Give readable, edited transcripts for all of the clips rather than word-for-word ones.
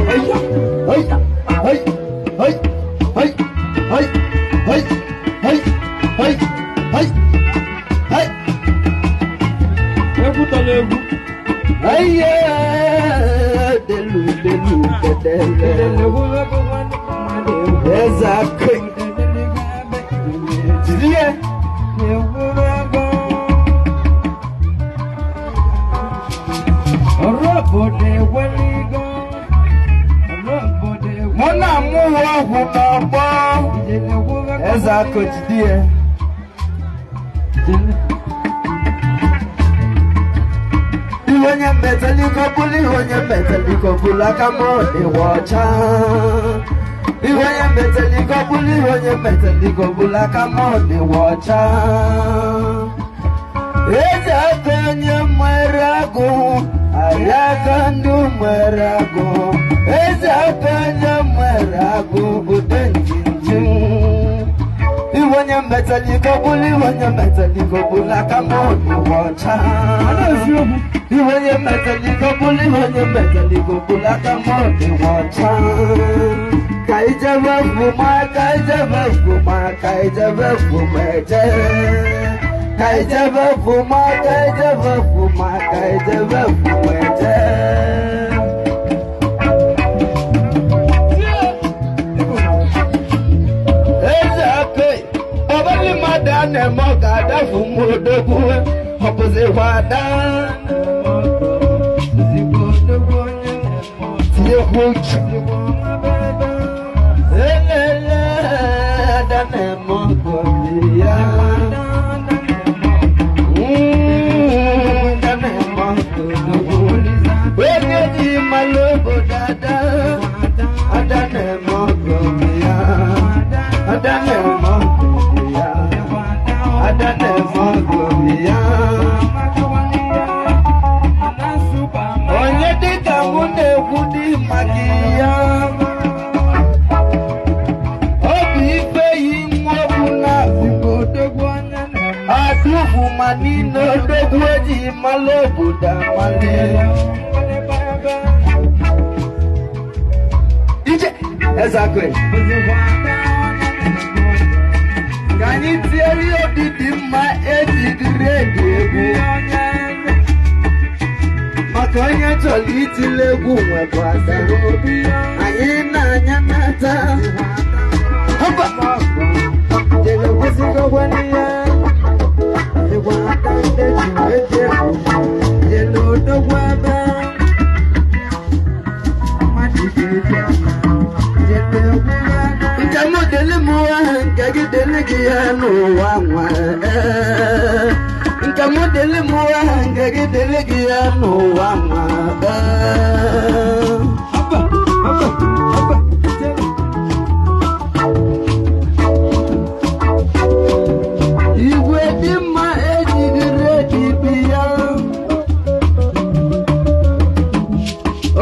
Hey, hey, hey, hey, hey, hey, hey, hey, hey, hey. Egwu tọrọ egwu. Aye, delu delu dedele. Eze akụ. Jide ya. Mụ na mụ ọgwụ n'ọgbọ. Eze akụ, jide ya. Ihe onye mmeteliko bụrụ, ihe onye mmeteliko bụrụ, aka m dịwa ọcha. Ihe onye mmeteliko bụrụ, ihe onye mmeteliko bụrụ, aka m dịwa ọcha. Eze aka onye nwere agụ, arịa aka ndị nwere agụ. Eze aka onye nwere agụ, ude njinji. Ihe onye mmeteliko bụrụ, ihe onye mmeteliko bụrụ, aka m dịwa ọcha. Ihe onye mmeteliko bụrụ, ihe onye mmeteliko bụrụ, aka m dịwa ọcha. Ka ijebe fuma, ka ijebe fuma, ka ijebe fuma eje. Ka ijebe fuma, ka ijebe fuma, ka ijebe fuma eje. Eze ake, ọbụli mmadụ a na-eme ọ ga-adafu m odogwu, ọ bụzikwa ada. Tinyekwu uchu. Elele, ada na-eme ọgọ ya. Ada na-eme ọgọ. Onye ji mmalụ obodo ada, ada na-eme ọgọ ya. Ada na-eme ọgọ ya. Ada na-eme ọgọ ya. Onye dịka mụ na-ekwu dị maka ya. Ọ bụ ife yi nwa bụ na adụfu ma niile odogwu eji malụ obodo amali. Ije eze akụ, ka anyị tiere obi dị mma ejigiri edi egwu maka onye chọrọ itile egwu nwekwa asa anyị na-anya nata. Họpa! Jere kwesịgokwa n'ihe dịkwa aka ndị ji eji egwu jere odogwu ebe mmadụ ga-eji aka jere egwu. Nke m dịlị m, nke gị dịlị gị ya n'ụwa nwa. Nke m dịlị m, nke gị dịlị gị ya n'ụwa nwa. Haba, haba, haba, jere. Igwe dị mma ejighị redio ya.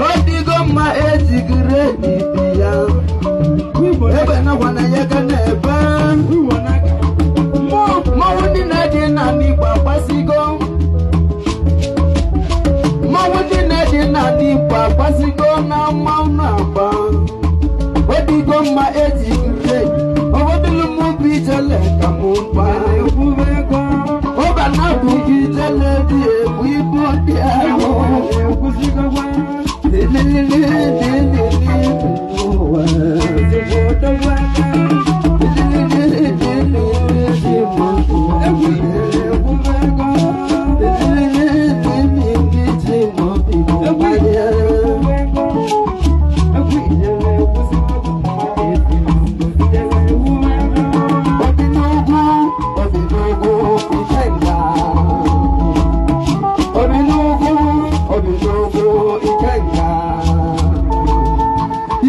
Ọ dịgo mma ejighị redio ya. Ebe nakwa na ya ka na-ebe. Mmanwụ ndị na-adị n'ala Igbo agbasigo. Mmanwụ ndị na-adị n'ala Igbo agbasigo na mmanwụ na-agba. Ọ dịgo mma ejighị redio. Ọbọdụlụ m bụ ijele ka m gba. Ọba na-abụghị ijele dị egwu ibu dị ahụ. Lelelelelelele ụwa. Obi n'ugwu, obi n'ugwu, Ikenga. Obi n'ugwu, obi n'ugwu, Ikenga.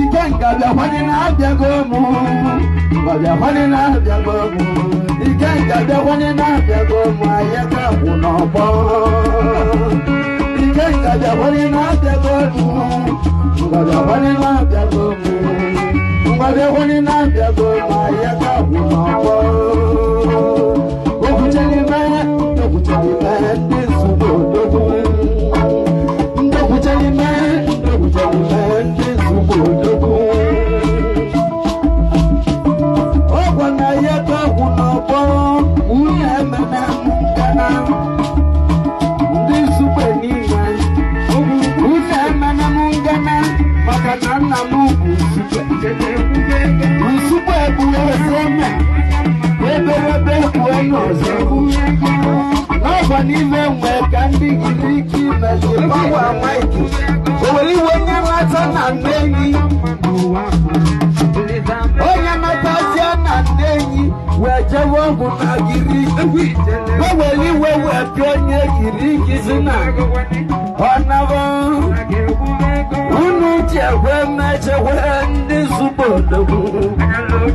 Ikenga bịakwanye na-abịago mụ. Ọbịakwanye na-abịago mụ. Ikenga bịakwanye na-abịago mụ, ahịa ka kwụ n'ọgbọ. Ike ngabịakwanye na-abịago m, ngabịakwanye na-abịago m, ngabịakwanye na-abịago m, ahịa ka gwụ n'ọgbọ. Okwuchelime, okwuchelime, ndị nsogbu odogwu. Ndị okwuchelime, ndị okwuchelime, ndị nsogbu odogwu. Ọgwụ na ya ka ọgwụ n'ọgbọ, nwunye emene m ngana. Ndị nsogbu niile, nwunye emene m ngana, maka na nna m bụ nsogbu. Nsogbu ebughị eze eme, eberebe kwue n'ọzọ. N'ọgwa n'ime nwe ka ndị yiri ike imeli gbanwe maịkị. O were iwe onye nata na nne enyi. Onye natazie na nne enyi wee jewe ọgwụ na giriki. O were iwe wee pịa onye giriki si na ọ naba. Unu chekwe mechekwe ndị zugbo odogwu. Unu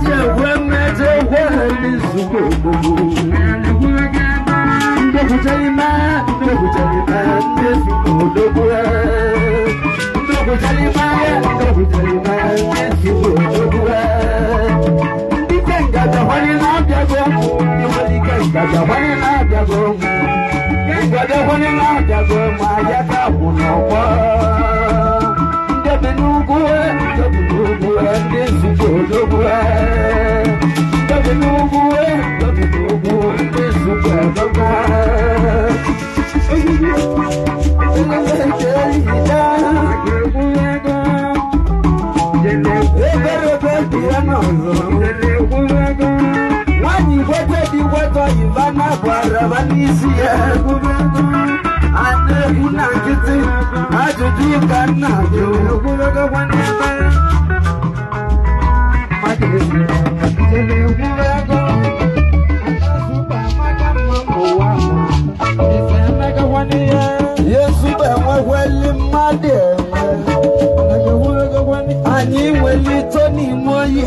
chekwe mechekwe ndị zugbo odogwu. Ndokuchalima, ndokuchalima, ndị zugbo odogwu. Ndokuchalima, ndokuchalima, ndị zugbo odogwu. Ndị ike ngabịakwanye na-abịago, ndị nwere ike ngabịakwanye na-abịago. Ngabịakwanye na-abịago ma ya ka kwụ n'ọgbọ. Ndị bi n'ugwu, ndị bi n'ugwu, ndị zugbo odogwu. Ndị bi n'ugwu, ndị bi n'ugwu, ndị zugbo odogwu. Eberebe dị ya n'ọzọ. Nwaanyị gwete dị gwetọ yiva na-abụ araba n'isi ya. A na-ekwu na nkịtị, ajụjụ ka m na-ajụ. Yesu bụ enwekweli mmadụ enwe. Anyị nwere ito n'ime oyi.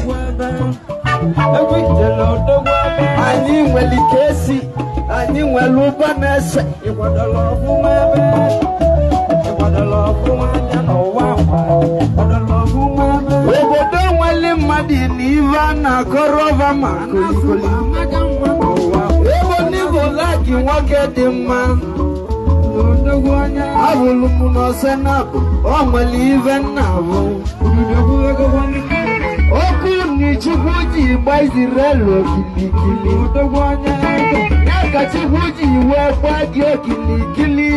Anyị nwere ike esi, anyị nwere ụgbọ na-ese. Obodo nwere mmadụ na ive a na-akọrọ ọva ma kolikoli. Ebo n'Igbo laki nwoke dị mma. Ahụrụ m n'ọsọ na-abụ, ọ nwere ive nna abụ. Okwu ni Chukwu ji gba Izrel okilikili. Ya ka Chukwu ji wee gba gị okilikili.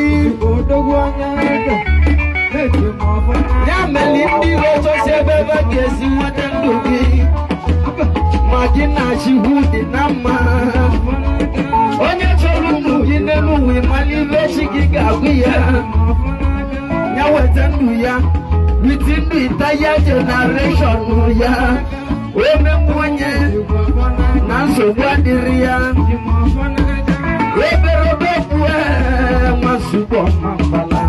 Ya mere ndị iro chọsi ebe ebe ga-esi nweta ndụ gị. Ma gị na Chukwu dị na mma. Onye chọrọ ndụ gị n'elu ụwa ịmala ibe chi gị ga-agwụ ya. Ya weta ndụ ya. Witi ndụ itaya generation ya. Omegbu onye na nsogbu adịrị ya. Eberebe kwue nwa nsogbu ọma mbala.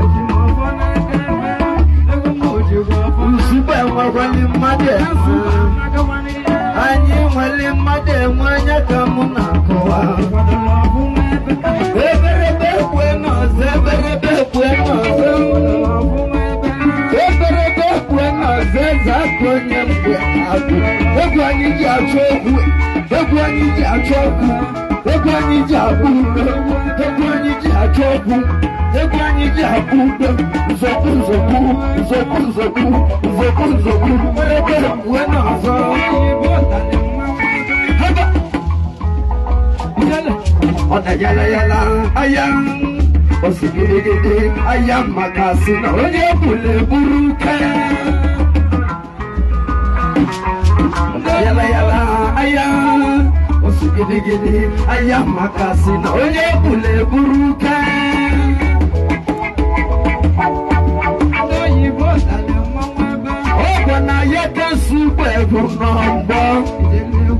Nsogbu enwekwali mmadụ enwe. Anyị nwere mmadụ enwe anya ka mụ na-akọwa. Eberebe kwue n'ọzọ, eberebe kwue n'ọzọ. Eberebe kwue n'ọzọ, eze akụ onye mgbe agụ. Egwu anyị ji achọ okwu, egwu anyị ji achọ okwu, egwu anyị ji akpụ udo, egwu anyị ji achọ okwu, egwu anyị ji akpụ udo. Nzọkwu nzọkwu, nzọkwu nzọkwu, nzọkwu nzọkwu, eberebe kwue n'ọzọ. Haba! Ọ na-yala yala aya, o si gidigidi aya, maka sị na onye bụla eburu ke. Ọ na-yala yala aya, o si gidigidi aya, maka sị na onye bụla eburu ke. Ọ bụ na ya ka nsukwe bụ n'ọgbọ.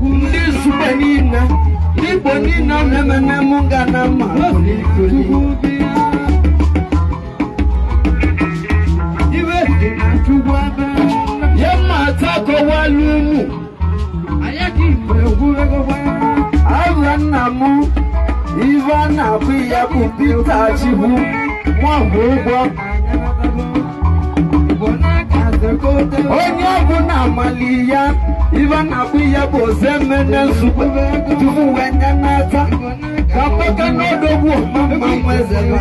Ndị nsukwe niile, Igbo niile na-eme na mụ ga na mma kolikoli. Ya mma atakọwala unu. Aha nna m, ife a na-akpụ ya bụ Peter Chigbu. ọgwụ ụgwọ. Onye ọbụla amali ya ife na-akpụ ya bụ Ozemene Nsugbe tupu wee nye n'aka ka mgbake n'odogwu ọmamma nweze na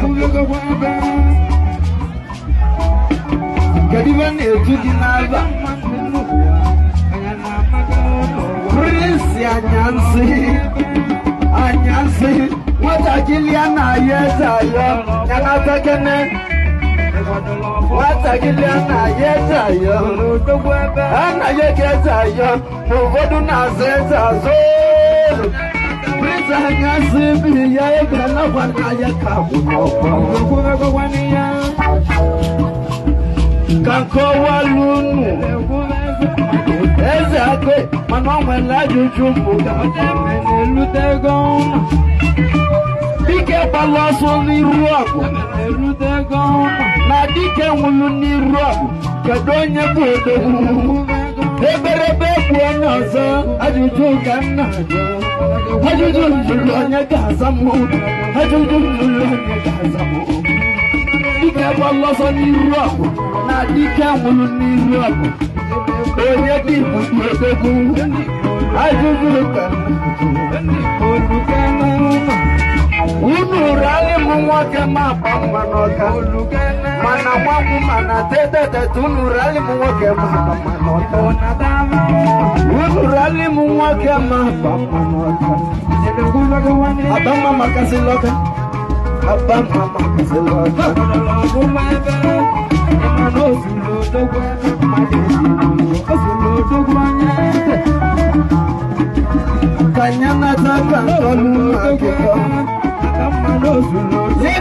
kedu ife na-etu gị n'aba Prince Anyansi Anyansi nwatakịrị a na-ayọ eze ayọ ya n'aka kene nwatakịrị a na-ayọ eze ayọ a na-ayọ ka eze ayọ ma ụfọdụ na-azụ eze azụ. Prince Anyansi bi ya ebe nakwa nna ya ka bụ n'ọkwa ka nkọwalụ unu eze akụ mana ọ nwere ajụjụ mbụ dike gbara ọsọ n'iru ọgụ na dike nwụrụ n'iru ọgụ, kedu onye bụ odogwu? Eberebe bụ onye ọzọ. Ajụjụ ka m na-ajụ, ajụjụ jụrụ onye ga-aza m, ajụjụ jụrụ onye ga-aza m. Dike gbara ọsọ n'iru ọgụ na dike nwụrụ n'iru ọgụ, onye dị bụ odogwu? Ajụjụ ka m na-ajụ. Unu ralị m nwoke ma akpa mma n'ọka mana nwanwụ mana tetetete. Unu ralị m nwoke ma akpa mma n'ọka. Unu ralị m nwoke ma akpa mma n'ọka. Akpa mma makasịla ọka, akpa mma makasịla ọka. Ka nyanata ka ntọlu akụkọ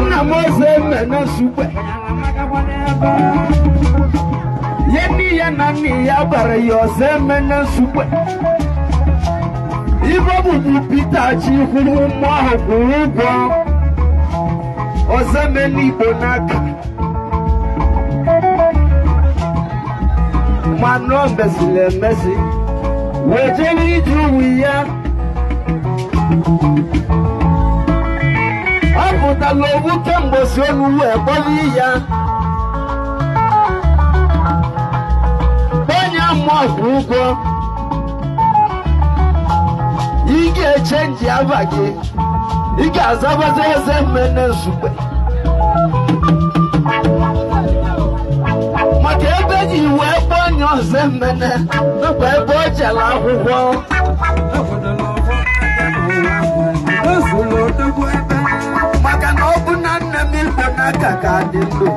nna m Ozemene Nsugbe ye nne ya na nne ya bara ya Ozemene Nsugbe. Ibe bụbu Peter Chi kwuru mmụọ ahụ kwụrụ ụgwọ Ozemene Igbo n'aka mana o mesịrị emesi wee jere ije uwe ya. Ọ pụtara owu kemgbe si olu wee kpọrọ ya onye mmụọ kwụ ụgwọ. Ị ga-echenji aba gị, ị ga-azabazi Ozemene Nsugbe maka ebe ji wee kpọọ onye Ozemene nakwa ebe o jere akwụkwọ. Maka na ọ bụ na nne m Igbo n'aka ka dị ndụ,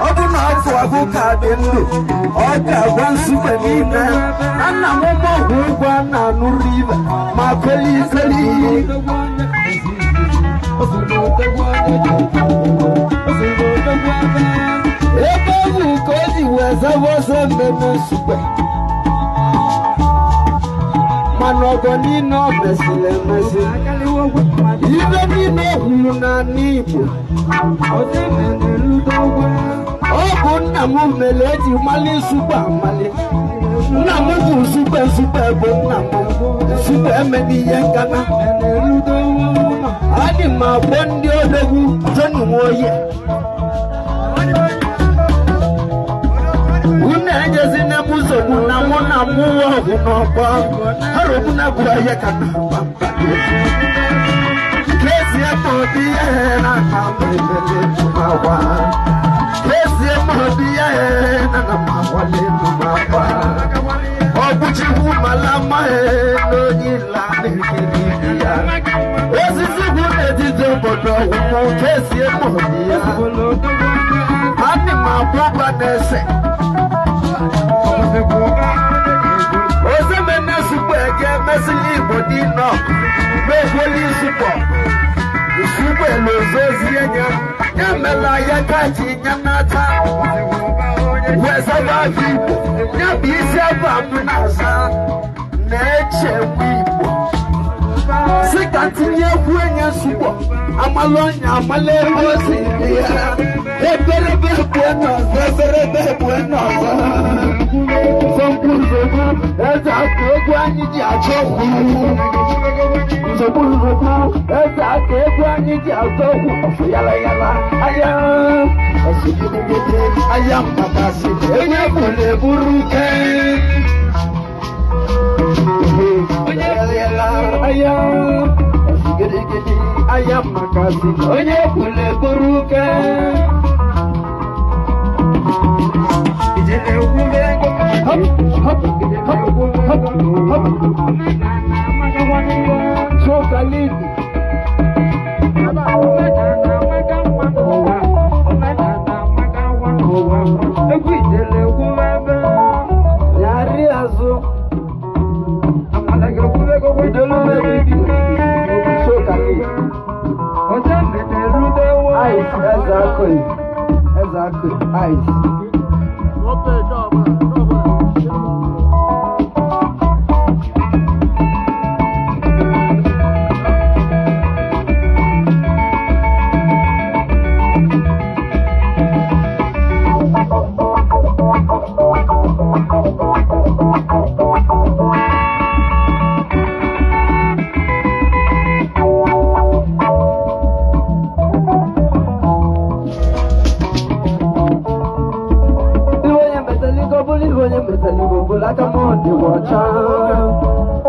ọ bụ na ọ bụ agụ ka dị ndụ, ọ ga-agwa Nsugbe niile na nna m ọgwụ ụgwọ a na-anụrụ ibe ma koli koli. Ebe ọ bụ ka o ji wee zaba Ozemene Nsugbe mana ọgọ niile ọ mesịrị emesị ibe niile o kwuru n'ala Igbo, ọ bụ nna m mere eji mali Nsugbe amali. Nna m bụ Nsugbe, Nsugbe bụ nna m. Nsugbe emela ihe nkana adị m akpọ ndị odogwu Tony Nwoye. Unu enyezina m nsogbu na mụ na mụwa ọgwụ n'ọgbọ arụbuna bụ ahịa ka na agba mba kezie ma obi ya na na mebele makwa kezie ma obi ya na na mawale makwa ọ bụchikwu mala mma n'onye ila na-ekiri ya osisi bụ n'etiti obodo ọgwụgwụ kezie ma obi ya ana m agwa ụba na-ese Ozemene Nsugbe ga-emesili Igbo niile ọgụ mekweli Nsugbe Nsugbe na-ozozie ya ya mela ya kachi ya n'aka wezaba afọ Igbo ya bụ isi afọ m na-aza na-echekwa Igbo si ka tinye egwu enye Nsugbe amala ọnya amala ebe o si dị ya eberebe bue n'ọzọ eberebe bue n'ọzọ nsogbu nsogbu eze aka egwu anyị ji achọ okwu nsogbu nsogbu eze aka egwu anyị ji achọ okwu ọfụ yala yala. Gidigidi aya mmakasị onye bụla eburu ke. Aya gidigidi aya mmakasị onye bụla eburu ke. Hop, hop, hop, hop, hop. Chokalidi. Egwu ijele egwu ebe. Yari azụ. Amala ga-egwu ego. Idolu mebi Chokalidi. Ọjọ́ mẹ́tẹ̀ẹ̀rúdẹ́wọ́. Ice, eze akụ, eze akụ, ice. Iwe onye metaligo bụrụ iwe onye metaligo bụrụ aka m dịgwa ọcha.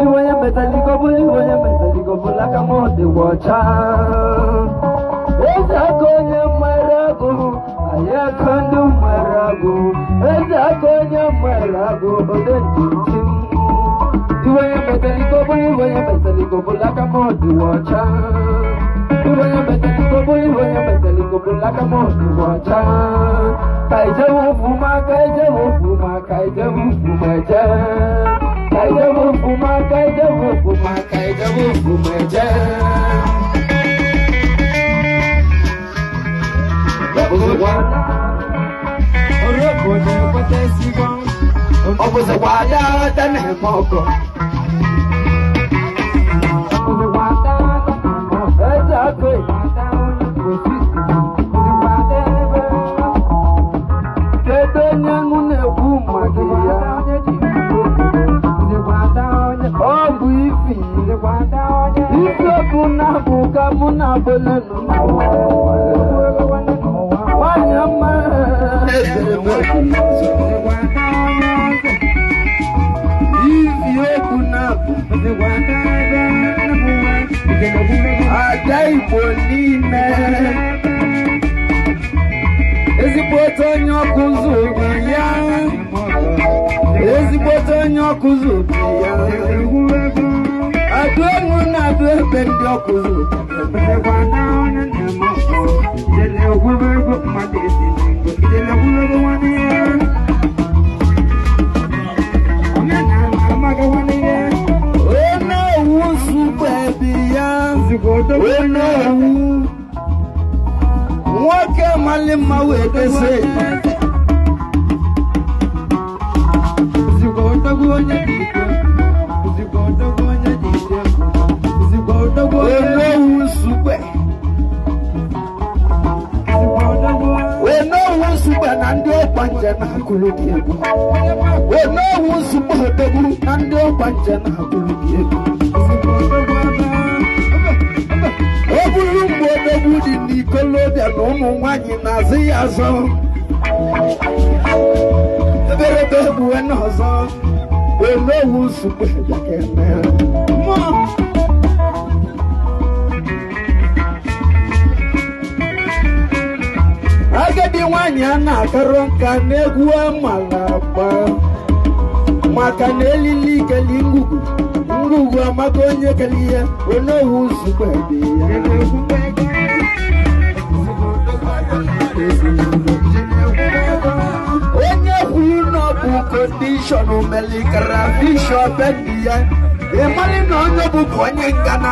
Iwe onye metaligo bụrụ iwe onye metaligo bụrụ aka m dịgwa ọcha. Eze aka onye nwere agụ, anyị aka ndị nwere agụ. Eze aka onye nwere agụ, ode ntị m. Iwe onye metaligo bụrụ iwe onye metaligo bụrụ aka m dịgwa ọcha. Iwe onye metaligo bụrụ iwe onye metaligo bụrụ aka m dịgwa ọcha. Ka ije wufuma, ka ije wufuma, ka ije wufuma je. Ka ije wufuma, ka ije wufuma, ka ije wufuma je. Ọ bụzikwa ada ada na-eme ọgọ. Eze akụ. Kedu onye mụ na-ekwu maka ya? Ọ bụ ifi. Ifi okwu na-abụ ka mụ na-abụle n'ụwa. Nwanyị ọma. Ifi okwu na-abụ. Ada Igbo niile. Ezigbote onye ọkụ zuru ya. Ezigbote onye ọkụ zuru ya. Adụ enwu na-adụ ebe ndị ọkụ zuru. Onye owu sukwa ebi ya. Onye owu. Nwoke mali mma wee dese. Onye owu sukwe. Onye owu sukwe na ndị ọkwa nje na-akụrụ gị egwu. Onye owu sukwe odogwu na ndị ọkwa nje na-akụrụ gị egwu. Ọ bụrụ mgbe odogwu dị n'ikolobịa na ụmụ nwanyị na-azụ ya azọ. Eberebe egbuwe n'ọzọ. Onye owu sukwe bịakene. Mmụọ. Agadi nwanyị a na-akarọ nka n'egwu amala agba maka na elili keli ngwugwu ngwugwu amaka onye keli ihe onowu nzukọ ebe ya. Onye kwuru na ọ bụ kondishọn melikara bishọp ndị ya ịmarị na onye bụ bụ onye ngana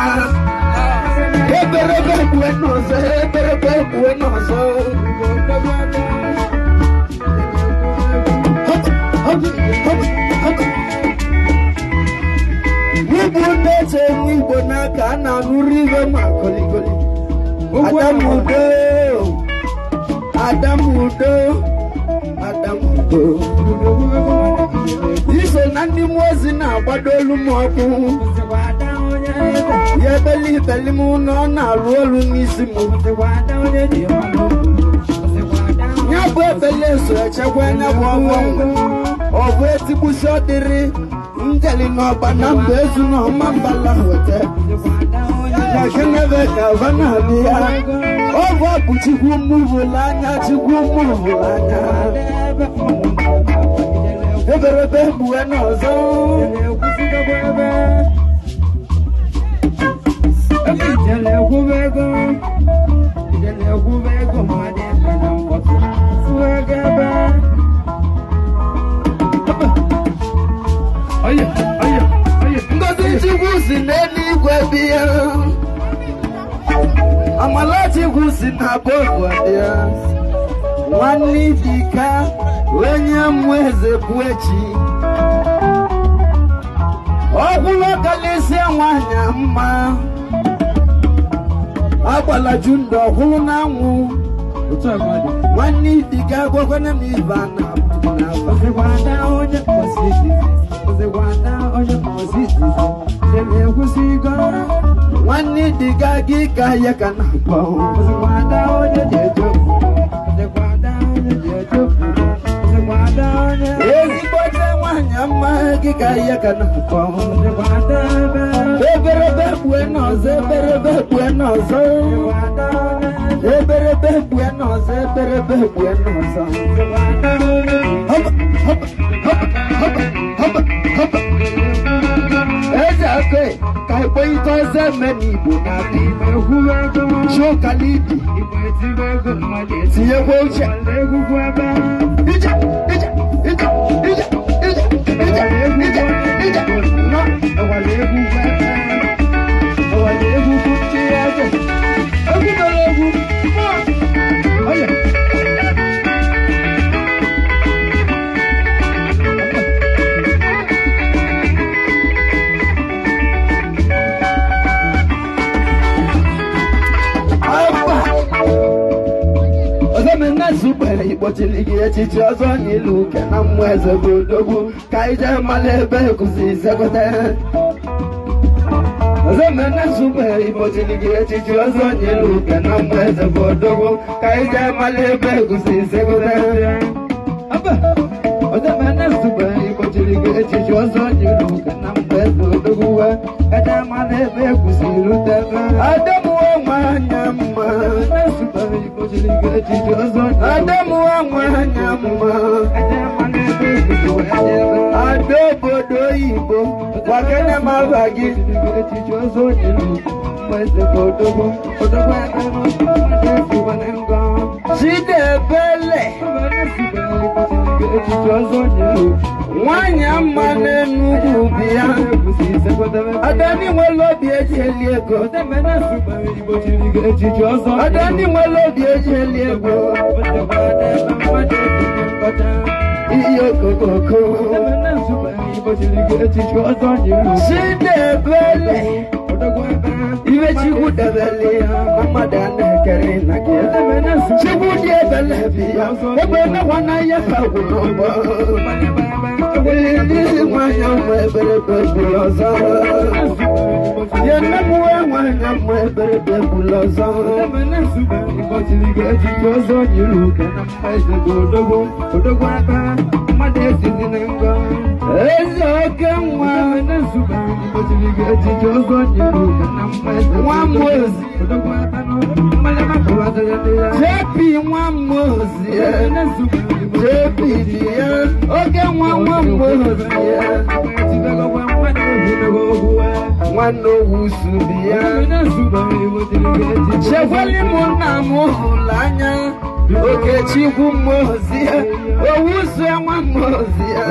eberebe ekwe n'ọzọ eberebe ekwe n'ọzọ. Igbo na-eche nwa Igbo n'aka a na-anụrụ ihe ma kolikoli. Adamudo, Adamudo, Adamudo. Iso na ndị mmụọ ozi na-agbado olu m ọkụ. Ya ebeli ibeli m na ọ na-alụ olu n'isi m. Ya Obele so echekwa anya bụ ọgbọ nwe. Ọ bụ etigbusi ọdịrị njeli n'ọgba na mba ezu na ọma mbala weta. Na Geneve ka va na-abịa. Ọ bụ ọbụ Chukwu mụvụlụ anya, Chukwu mụvụlụ anya. Eberebe mgbuwe n'ọzọ. Ngozi Chukwu si n'eluigwe bịa. Amala Chukwu si na bọbụ bịa. Nwanne Idika onye mmụọ eze bụ echi. Ọkwụlụ kalịsịa nwanyị mma. Agbala ju ndụ ọkwụlụ n'anwụ. Nwanne Idika gwakwana m ibe a na-abụ n'afa. Nwanne Idika gị ka ya ka na-akpọ. Ezigbote nwanyị mma gị ka ya ka na-akpọ. Eberebe gbue n'ọzọ, eberebe gbue n'ọzọ. Eberebe gbue n'ọzọ, eberebe gbue n'ọzọ. Hop, hop, hop, hop, hop, hop. Eze ake ka ekpeite ọzọ eme n'Igbo na-abịa. Chokalidi, tinyekwa uche. Ije, ije, ije, ije, ije, ije, ije, ije, nọ. Abba! Ọzọ m nna gbere igbochiri gị echichi ọzọ n'ilu uke na mmụọ eze bụ odogwu ka ije mala ebe kụzi isegote. Ọzọ m nna gbere igbochiri gị echichi ọzọ n'ilu uke na mmụọ eze bụ odogwu ka ije mala ebe kụzi isegote. Abba! Adamuwa nwanyị mma. Adamuwa nwanyị mma. Ada obodo oyibo, gwakene m aba gị. Chidebele, nwanyị mma n'Enugwu bi ya. Adani nwere obi eji eli ego. Adani nwere obi eji eli ego. Ihe okokoko. Chidebele, ibe Chukwu debele ya, na mmadụ a na-ekere na gị. Chukwu dị ebele bi ya, ebe nekwa na ya ka gwụ n'ọgbọ. Elili nwanyị mma eberebe gburu ọzọ. Ya nne m wee nwanyị mma eberebe gburu ọzọ. Eze oke nwa, nwa Mozi, JP nwa Mozi, JP dị ya, oke nwa nwa Mozi ya, nwanne Owusu bi ya. Chekweli m nna m hụrụ anya, Okechukwu Mozi ya, Owusu ya nwa Mozi ya.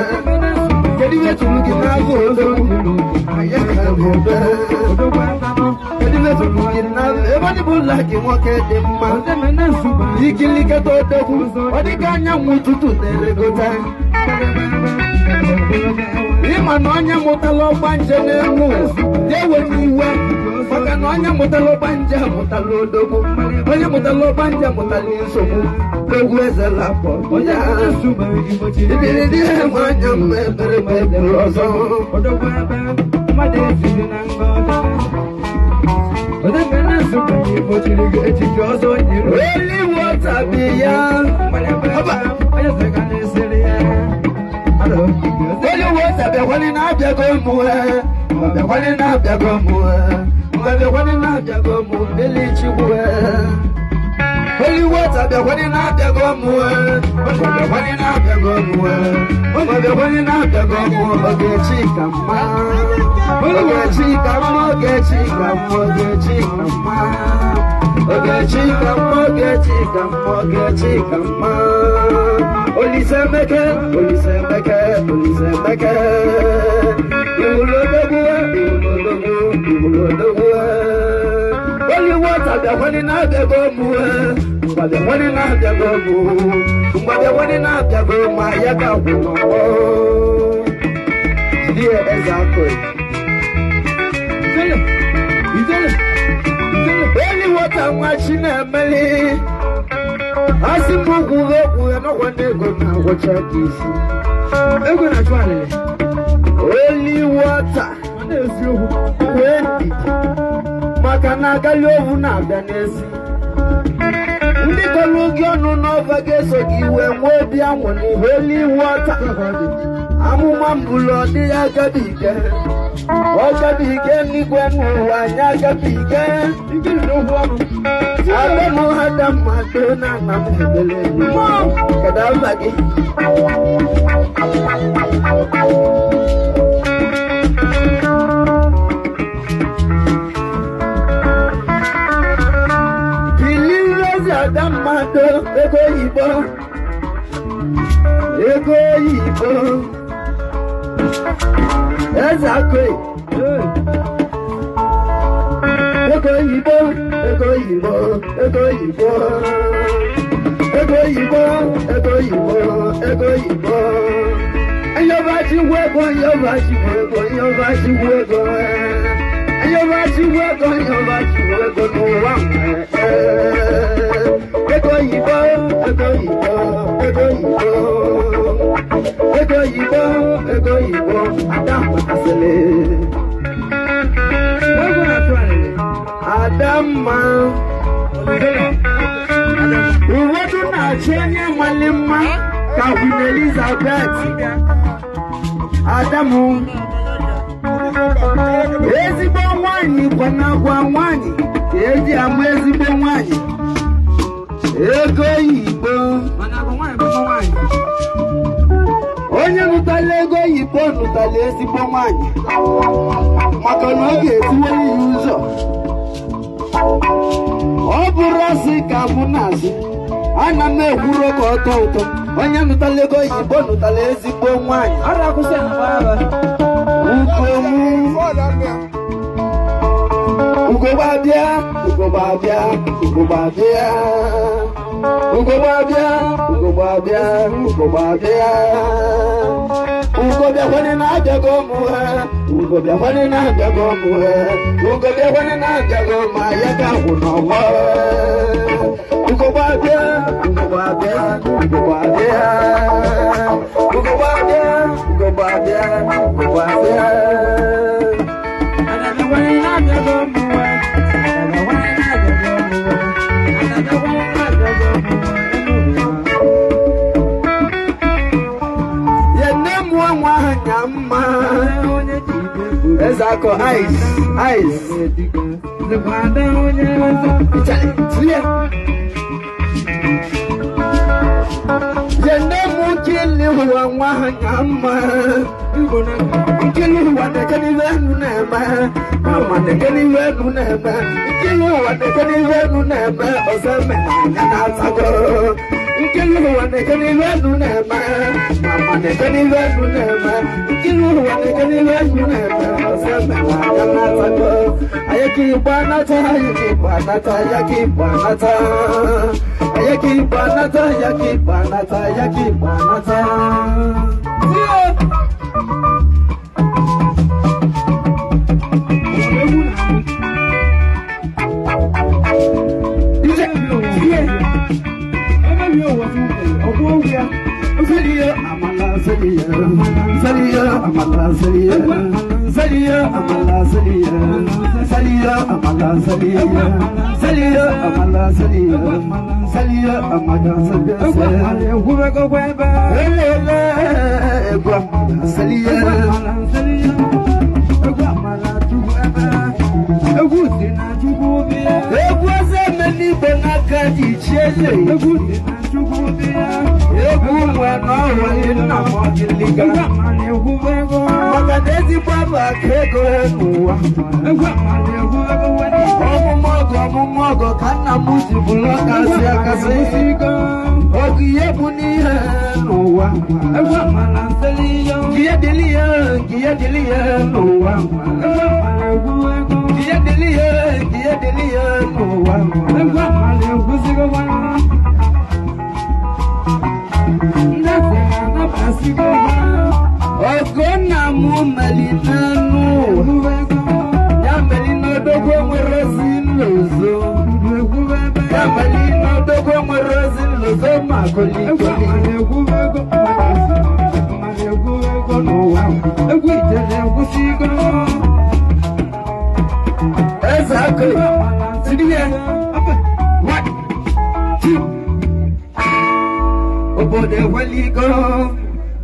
Kedu ihe tụrụ gị n'agụ odogwu? Anyị ka na-ebe. Kedu ihe tụrụ gị n'agụ? Ebe ọ dịbụ ụlọ gị nwoke dị mma. Ikiliketa odogwu, ọ dịka anyanwụ ụtụtụ na-eregota. Ịma na onye mụtala ọgbanje n'elu ụwa, ya ewela iwe maka na onye mụtala ọgbanje mụtala odogwu, onye mụtala ọgbanje mụtala nsogbu. Egwu eze lapọ onye ibiridi nwanyị mma eberebe gburu ọzọ. Holy water bi ya. Haba. Ngwabịakwani na-abịago mụ, ngwabịakwani na-abịago mụ, ngwabịakwani na-abịago mụ, mmeli Chukwu. Holy water bịakwani na-abịago mụ, ngwabịakwani na-abịago mụ, ngwabịakwani na-abịago mụ, Ogechi ka mma, Ogechi ka mma, Ogechi ka mma, Ogechi ka mma, Ogechi ka mma, Ogechi ka mma, Ogechi ka mma. Olisaemeke, Olisaemeke, Olisaemeke, iwulu odogwu, iwulu odogwu, iwulu odogwu. Holy water bịakwani na-abịago mụ, ngwabịakwani na-abịago mụ, ngwabịakwani na-abịago ma ya ka kwụ n'ọgbọ. Jide ya, eze akụ. Ijele, ijele, ijele. Holy water nwa chi na-emeli. Asị m kwuwe okwu ya n'ọkwa ndị ego na-agwọcha ka isi. Ego na-achụ alịlị. Holy water. Ọ na-esi okwu. Wee ndidi, maka na agali ovu na-abịa n'ezi. Ndị kọrọ gị ọnụ n'ọva ga-eso gị wee nwee obi anwụrụ. Holy water, amụma mbụlụ ọ dịghị agabiga, ọ gabiga n'igwe n'ụwa anyị agabiga. Ijele n'okwu ọnụ. Abụ m ha da mmadụ na nna m ebele. Kedu afa gị? Bilirezi ada mmadụ, ego oyibo, ego oyibo, eze akụ. Ego oyibo, ego oyibo, ego oyibo, ego oyibo, ego oyibo, ego oyibo. Ayọba chikwu ego, ayọba chikwu ego, ayọba chikwu ego, ayọba chikwu ego, ayọba chikwu ego n'ụwa nwere. Ego oyibo, ego oyibo, ego oyibo, ego oyibo, ego oyibo, ada asịrị. Ego na-achụ alịlị. Adamma. Ụfọdụ na-achọ onye mali mma ka Queen Elizabeth. Adamu, ezigbo nwanyị gwanagwa nwanyị ka eji ama ezigbo nwanyị. Ego oyibo. Mana agwa nwaanyị bụ nwa nwaanyị. Onye nụtala ego oyibo nụtala ezigbo nwanyị, maka na ọ ga-etiwere ya ụzọ. Ọ bụrụ asị ka mụ na-asị, ana m ekwuru ka ọ tọọ ụtọ. Onye nụtala ego oyibo nụtala ezigbo nwanyị. Ọ na-akwụsị na mgbara. Ugomu, ugogbe abịa, ugogbe abịa, ugogbe abịa, ugogbe abịa, ugogbe abịa, ugogbe abịa, ugo bịakwane na-abịago mụ ha, ugo bịakwane na-abịago mụ ha, ugo bịakwane na-abịago ma ya ka gwụ n'ọgbọ. Ugogbe abịa, ugogbe abịa, ugogbe abịa, ugogbe abịa, ugogbe abịa, ugogbe abịa. Adabịakwane na-abịago mụwa. Adabịakwane na-abịago mụwa. Adabịakwane na-abịago mụwa. Ya nne mụọ nwa ahụ nya mma. Onye ji ibe. Eze akọ ice ice. Dịkwa ada onye ọzọ. Ịchale, tinye. Ya nne mụ kili ụwa nwa ahụ nya mma. Igbo na Nkili ụwa na-eke n'ihe enu na-eme. Mama na-eke n'ihe enu na-eme. Nkili ụwa na-eke n'ihe enu na-eme. Ọzọ eme na anya na-atago. Nkili ụwa na-eke n'ihe enu na-eme. Mama na-eke n'ihe enu na-eme. Nkili ụwa na-eke n'ihe enu na-eme. Ọzọ eme na anya na-atago. Anyị ka Igbo anata, anyị ka Igbo anata, anyị ka Igbo anata. Anyị ka Igbo anata, anyị ka Igbo anata, anyị ka Igbo anata. Egwu na-amụ. Ije, tie. Emebi ụwa ọkwụ okwu ya. Saliyo amala saliyo, saliyo amala saliyo, saliyo amala saliyo, saliyo amala saliyo, saliyo amala saliyo, Saliya amada Egwu amala egwubegokwa ebe. Elele egwu amala saliya. Egwu amala nseliya. Egwu amala chukwu ebe. Egwu si na Chukwu bịa. Egwu eze emeligwe n'aka dị iche eze. Egwu si na Chukwu bịa. Egwu nwe n'ọrụ nna m ọdịliga. Egwu amala egwubego. Maka na ezigbo abụ aka ego n'ụwa. Egwu amala egwubego wee. Ọmụmụ ọgụ ọmụmụ ọgụ ka nna m ji bụrụ ọkasị akasị. Ọgụ ihe bụ n'ihe n'ụwa. Egwu amala nseliya. Nke ihe dịrị ya, nke ihe dịrị ya n'ụwa. Egwu amala egwubego. Nke ihe dịrị ya, nke ihe dịrị ya n'ụwa. Egwu amala egwusigo gwa. Ndị asị na-anabasigo gwa. Ọgụ nna m meli n'anụ ụwa. Egwubego. Ya meli n'odogwu nwere ozi nlozo. Dudu egwubebe. Ya meli n'odogwu nwere ozi nlozo ma Egwu kolikoli. amala egwubego. Amala egwubego n'ụwa. Egwu ijele egwusigo. Eze akụ. Egwu amala Tiri ya. One, two. Obodo ekweligo.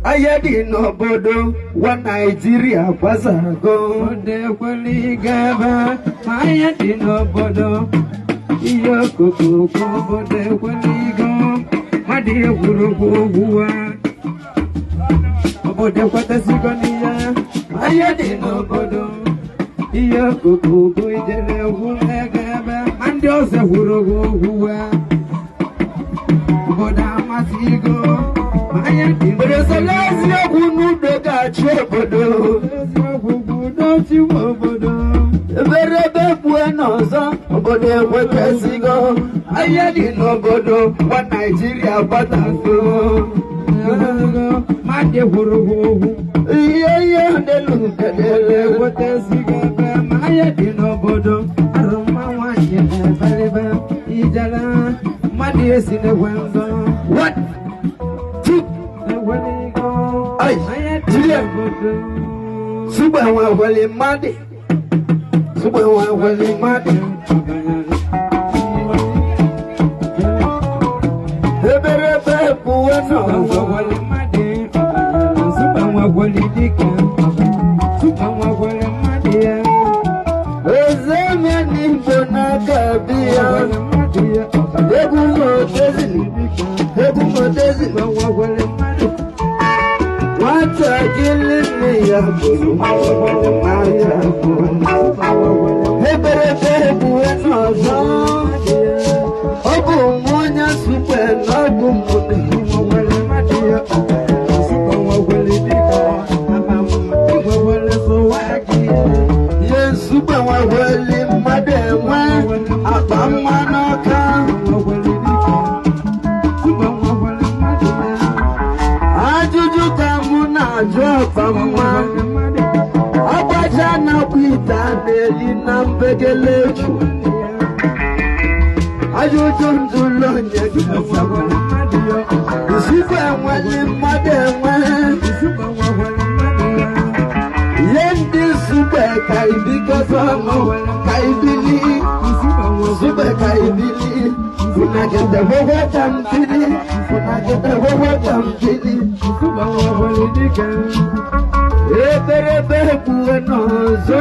Ahịa dị n'obodo wa Naijiria gbasago. Obodo ekweligo ebe ma anya dị n'obodo. Ihe okokoko obodo ekweligo. Mmadụ egwurugwu ogwuwa. Obodo ekwetasigo n'ihe. Ahịa dị N'obodo. Ihe okokoko ijele egwu ego ebe ma ndị ọzọ egwurugwu ogwuwa. Obodo amasịgo. Ma anya dị Obodo sọlọ eziokwu n'udo ga-achị obodo. Eziokwu bụ udo obodo. Eberebe gbue n'ọzọ obodo ekwetesigo. Ahịa dị n'obodo wa Naijiria gbatago. Mmadụ egwurugwu ogwu. Ihe ihe delu kedere. Ekwetesigo ebe ma anya dị n'obodo. Arụ mma nwaanyị na-ebelibe ijele. Mmadụ esi n'egwe nzọ. One, two, Egweligo. Ai, Anya dị Julia. n'obodo. Sugbe nwe wele mmadụ. Sugbe nwe wele mmadụ. Eberebe gbuwe n'ọzọ. Eze n'Igbo n'aka biya. Egwu motezili, egwu motezili. Nwatakịrị nne ya bụrụ nwata bụ. Eberebe gbuwe n'ọzọ. Ọ bụ mụ onye sukwe na ọ bụ mụ na Ihe nsukwe nweweli mmadụ enwe akpa mmanụ ọka. Ajụjụ ka mụ na-ajụ akpa mma. Agbaja na-akwa ite a na-eli na mbegele eju. Ajụjụ njụlụ onye ga-aza. Nsukwe enweli mmadụ enwe. Ihe ndị nsukwe ka ibikọta ọnụ ka ibili. Nsukwe ka ibili. Funagede wewe ka mbili. Funagede wewe ka mbili. Eberebe gbuwe n'ọzọ.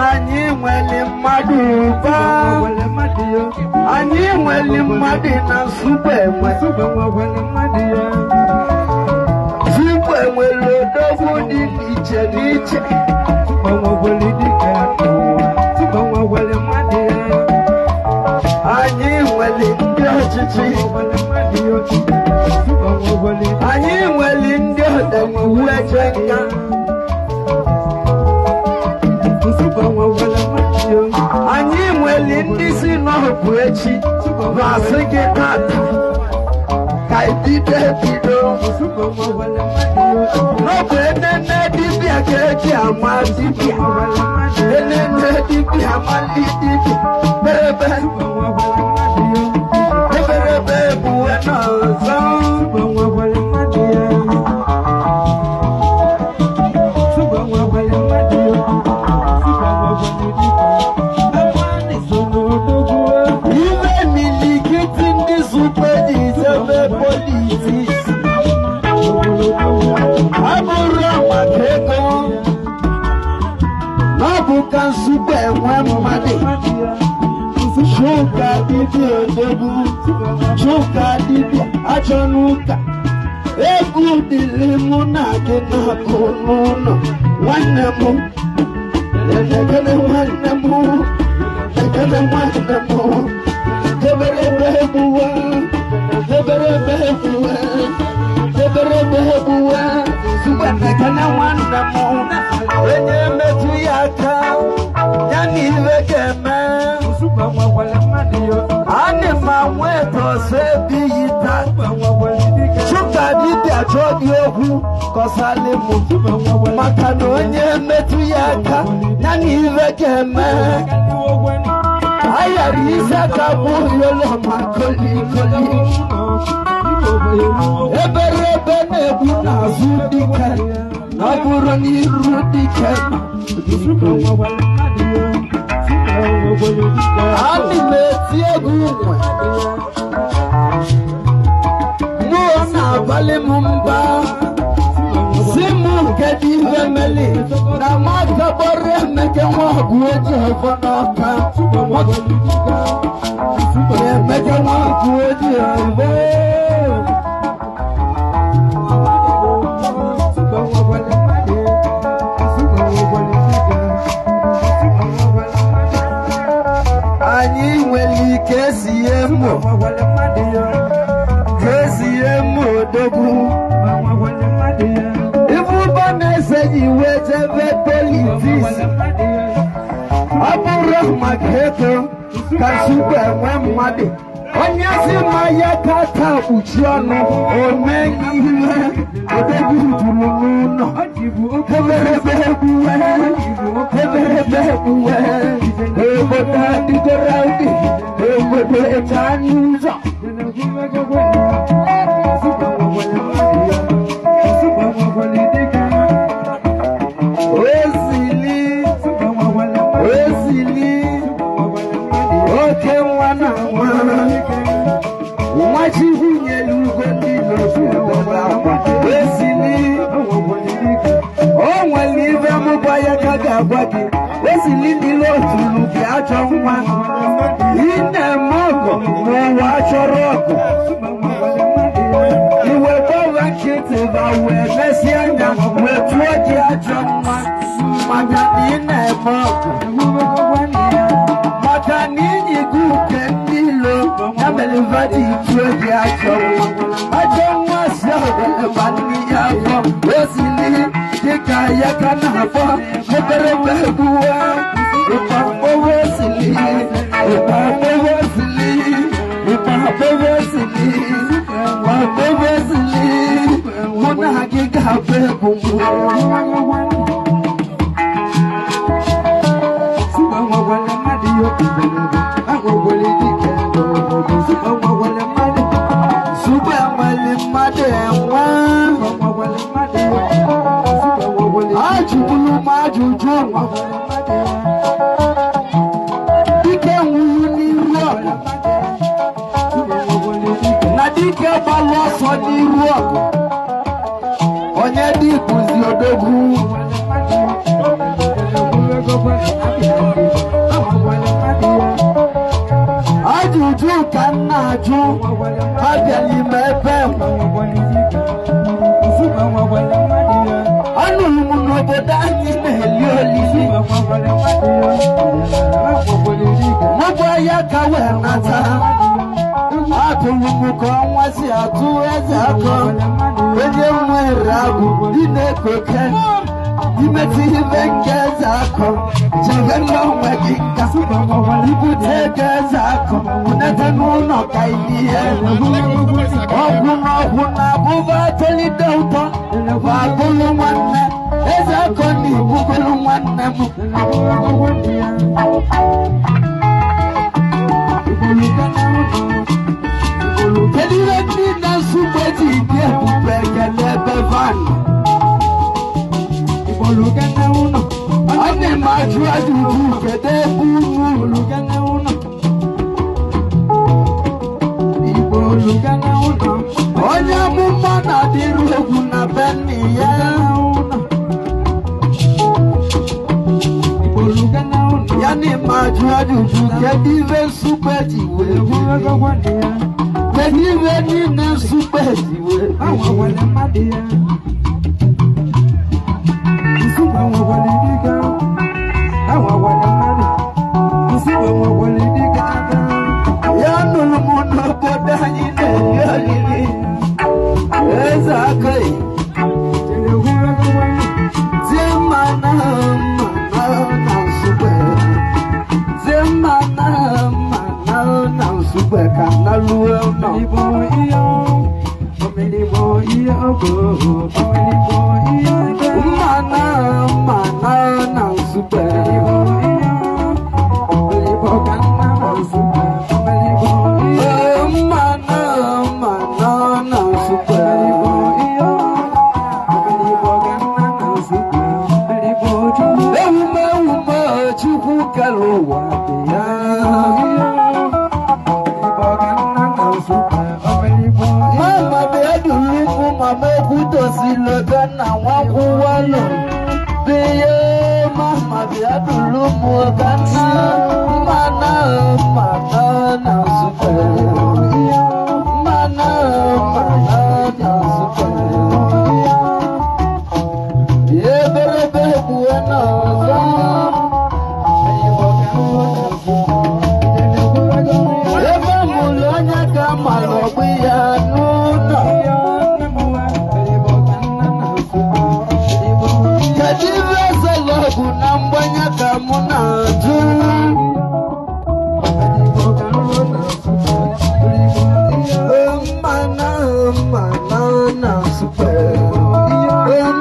Anyị nwere mmadụ ụba. Anyị nwere mmadụ na nsukwe enwe. Nsukwe nwere odogwu dị n'iche n'iche. Anyị nwere ndị ọchịchị. Anyị nwere ndị ọdịnihu eche nka. Anyị nwere ndị si n'ọbụ echi ma asị gị tata ka ibido ebido. N'ọbụ enene dibịa ka eji ama dibịa. Enene dibịa ama ndị dibịa. Berebe, eberebe ebuwe n'ọzọ. ka Nsugbe enwe mmadụ. Chuka dibịa odogwu, Chuka dibịa achọ n'ụka. Egwu dịrị mụ na gị na-abụ n'ụlọ. Nwanne m, ekele nwanne m, ekele nwanne m. Eberebe egbuwa, eberebe egbuwa, eberebe egbuwa. Sugbe ekele nwanne m, onye metụ ya aka, ya na iwe ga-eme. Ana m anwa eto ọsọ ebighị taa. Chuka dibịa chọọ gị okwu kọsalị mụ, maka na onye metụ ya aka, ya na iwe ga-eme. Ayara isi aka bụ yolo ma kolikoli. Eberebe na-egbu n'azụ dike, na ọ bụrụ n'iru dike. Ana m eti egwu nwe mmụọ na-abalị m mba, si m kedu ihe meli na m akagbọrọ Emeke nwa ọgụ eji ọfọ n'ọka. Emeke nwa ọgụ eji ọfọ. Anyị nwere ike sie mụ ka esie mụ odogwu. Ife ụbọ na-ese ji wee jebe politics, ọ bụrụ maka ego ka Nsugbe enwe mmadụ. Onye si ma ya ka taa kpuchi ọnụ ome ihe odogwu juru n'ụlọ. Eberebe egbuwe, eberebe egbuwe. Obodo adịgoro ụdị, obodo eche anya ụzọ. Ezili, ezili, oke nwa na nwa. Nwa Chukwu nyere ugo ndị n'otu obodo akwa. Ezili, o nwere ibe mụgwa ya ka ga-agwa gị. Ezili niile otulu gị ajọ nwa. Ị na-eme ọgụ n'ụwa achọrọ ọgụ. Iwe gbawa nkịtị ba wee mesie anya wee tụọ gị ajọ nwa, maka na ị na-eme ọgụ. Maka na inyigo uke ndị ilo ya mere vadi tụọ gị ajọ nwa. Ajọ nwa si ọbụla nne ya afọ osili dịka ya ka na-afọ eberebe egbuwa. Ịkpa mkpọwa osili, ịkpa mkpọwa osili, ịkpa mkpọwa osili, ịkpa mkpọwa osili. Mụ na gị ga-abụ egwu m. Nsugbe enweli mmadụ enwe. Ajụbulu m ajụjụ nwa. Dike nwuru n'iru ọgụ na dike gbalụ ọsọ n'iru ọgụ, onye dịbụzi odogwu? Ajụjụ ka m na-ajụ, abịala ime ebe m. Anụrụ m n'obodo anyị na-eli olili mụgwọ ya ka wee nata. Atụrụ m ka ọnwa si atụ eze akọ onye nwere agụ dị na-ekoke imetụ ibe nke eze akọ chebe n'onwe gị nka ibute ego eze akọ nete n'ụlọ ka ilie ọgwụ na ọgwụ na abụba tolite ụtọ ma bụrụ nwanne eze akọ na ibugolu nwanne m. Kedu ihe ndị na-nsogbu eji dị ebube ekele ebe van? Ana m ajụ ajụjụ, kedu ebe unu? Onye amụma na-adịru egwu na be nne ya. Ana m ajụ ajụjụ, kedu ibe Nsukpe ji wee biri? Kedu ibe niile Nsukpe ji wee biri? Ya nụrụ m n'obodo anyị na-eri oriri eze akọghị tie mma na mma na Nsukpe, tie mma na mma na Nsukpe ka na luo nọ. Mma na mma na Nsukpe. Ee, mma na mma na Nsukpe. Ewume Chukwu kere ụwa dị ya. Mama bịa duru ụmụ mama okwu tosiri ebe nna nwakwụwa nọ. Biye mama bịa duru ụmụ ka nna mma na mma na Nsukpe. Mma na mma na Nsukpe. Eberebe gbuo n'ọzọ. Ebe mụrụ onye ka mara ọgbụ ya n'ụlọ. Kedu ibe ezela ọgụ na mgbanye ka mụ na-ajụ? Mma na mma na Nsukpe.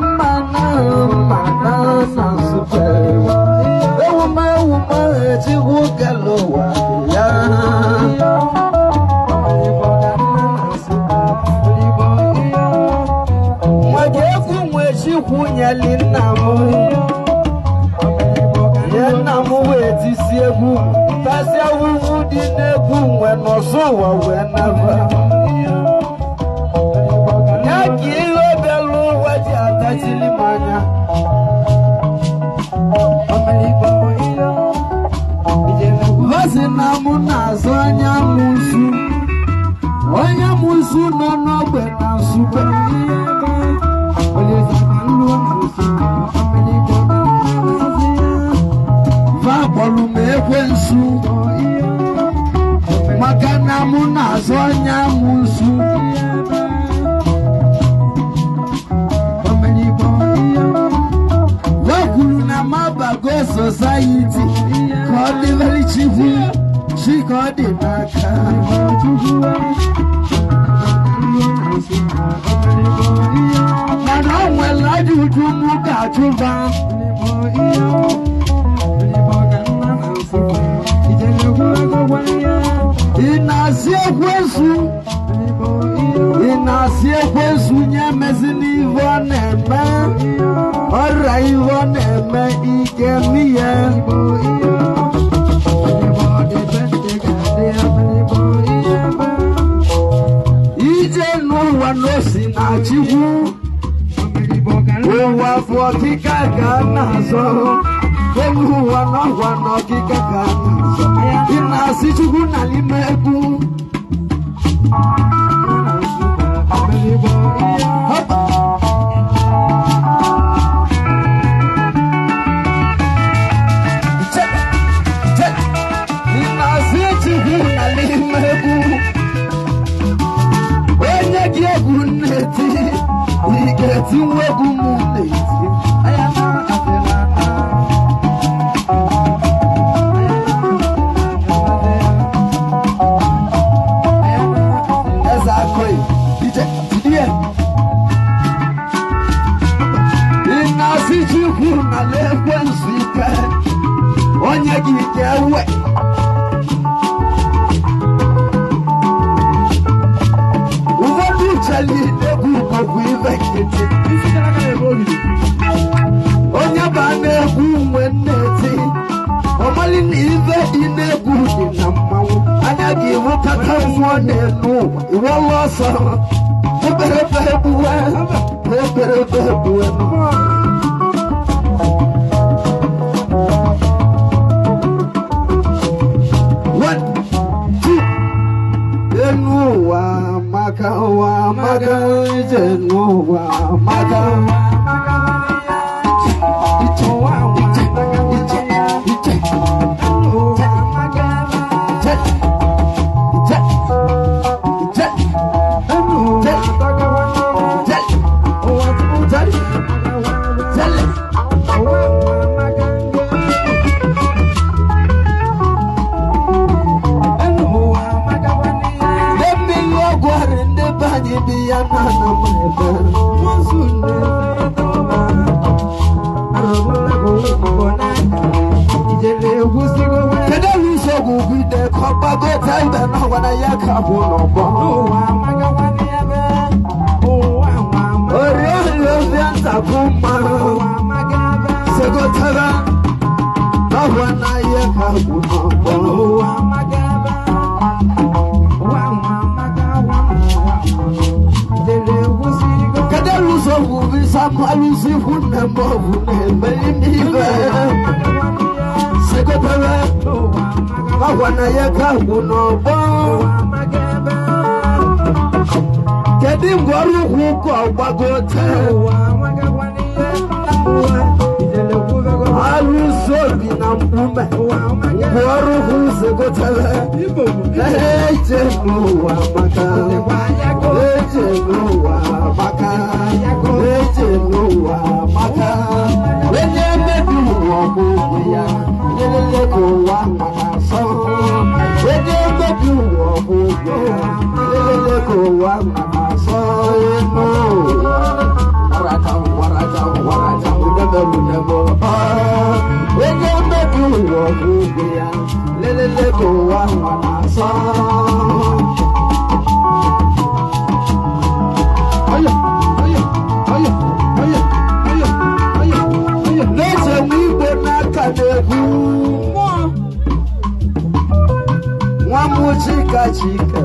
Mma na mma na Nsukpe. Ewume ewume Chukwu kere ụwa dị ya. Nwa ga-ekwu nwe Chukwu nyeli nna m. Nye nna m wee tisi egwu, tasịa wuwu dị n'egwu nwe n'ọsọ ụwa wee naba. Ya ka ihe bịara ụwa ji atachili m anya. Vasị na mụ na-azụ anya m nsu, onye m nsu nọ n'ogbe na Nsukpe. Va kpọrọ m ekwensu maka na mụ na-azụ anya m nsu. Va kwuru na m abago society ka ọ dịbere chikwu chi ka ọ dị n'aka. Mana o nwere ajụjụ mụ ga-ajụba. Ị na-asị ekwensu, ị na-asị ekwensu nye emezi n'ihe ọ na-eme, ọrịa ihe ọ na-eme ike mihe. Ije n'ụwa n'osi na Chukwu, ụwa bụ ọkịka ka a na-azọ. Elu ụwa n'ọgwa na ọkịka ka a na-azọ. Ị na-asị Chukwu na n'ime egwu. Họpa! Che! Che! Ị na-asị Chukwu na n'ime egwu. Onye gị egwu na-eti, ị ga-etinwu egwu m na-eti. Eze akọghị, ije, jide ya. Ị na-asị Chukwu na ekwensu ike, onye gị ike ewe. Ụfọdụ cheli egwu bụkwa ibe nkịtị. Onye ba na-egwu nwe nne-eti, ọmali na ibe dị na-egwu dị na mmanwụ. Anya gị wụkata mmụọ na-enu ụwa, iwọla ọsọ. Eberebe egbuwe, eberebe egbuwe. Eje n'ụwa maka mmiri ọgwụ ọrịa ndị be anyị bi ya na ana m ebe. Kedu elu nsogbu ugwu ide ka ọ gbagota ibe n'ọgwa na ya ka bụ n'ọgbọ oriọna obi ntakwu mma segotara n'ọgwa na ya ka bụ n'ọgbọ. Kedu elu nsogbu ugwu isa alụsị ikwu nne m ọ bụ na-emeli n'ibe segotara n'ọgwa na ya ka bụ n'ọgbọ. Kedu mgbe ọrụ ukwu ụka ọgbagote alụsị obi na mkpume mgbe ọrụ ukwu segotere eje n'ụwa maka eje n'ụwa maka eje n'ụwa maka onye mmebi ụwa ọgwụgwụ ya lelele ka ụwa maka sọ onye mmebi ụwa ọgwụgwụ ya lelele ka ụwa maka sọ n'ụwa warata warata warata udebe udebe onye mmebi ụwa ọgwụgwụ ya lelele ka ụwa maka sọ. Na-eche nwa igbo n'aka na-egwu nwa m chika chika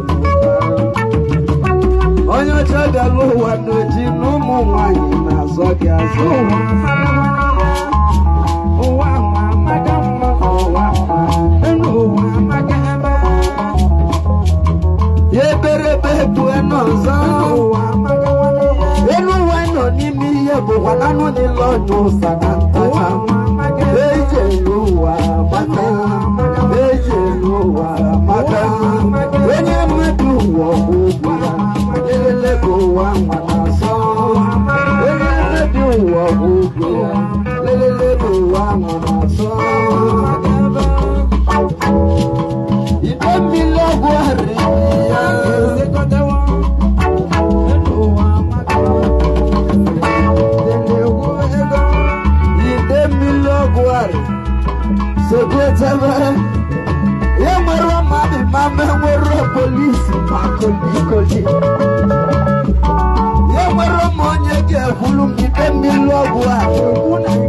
onye ọcha bịara ụwa n'oji na ụmụ nwanyị na-azọ gị azọ. Ya eberebe bue n'ọzọ elu ụwa nọ n'ime ihe bụkwa na anụ niile ọnyụ ụsa na ntacha. Eje n'ụwa maka eje n'ụwa maka onye mmadụ ụwa ọgwụgwụ ya lelele ka ụwa nwa na-asọ onye mmadụ ụwa ọgwụgwụ ya lelele ka ụwa nwa na-asọ. Ide mmiri ọgwụ arịrị ya. Ide mmiri ọgwụ arị sogotebe ya nwere mmadụ ma me nwere polisi ma kolikoli ya nwere m onye ga-ekwulu m ide mmiri ọgwụ a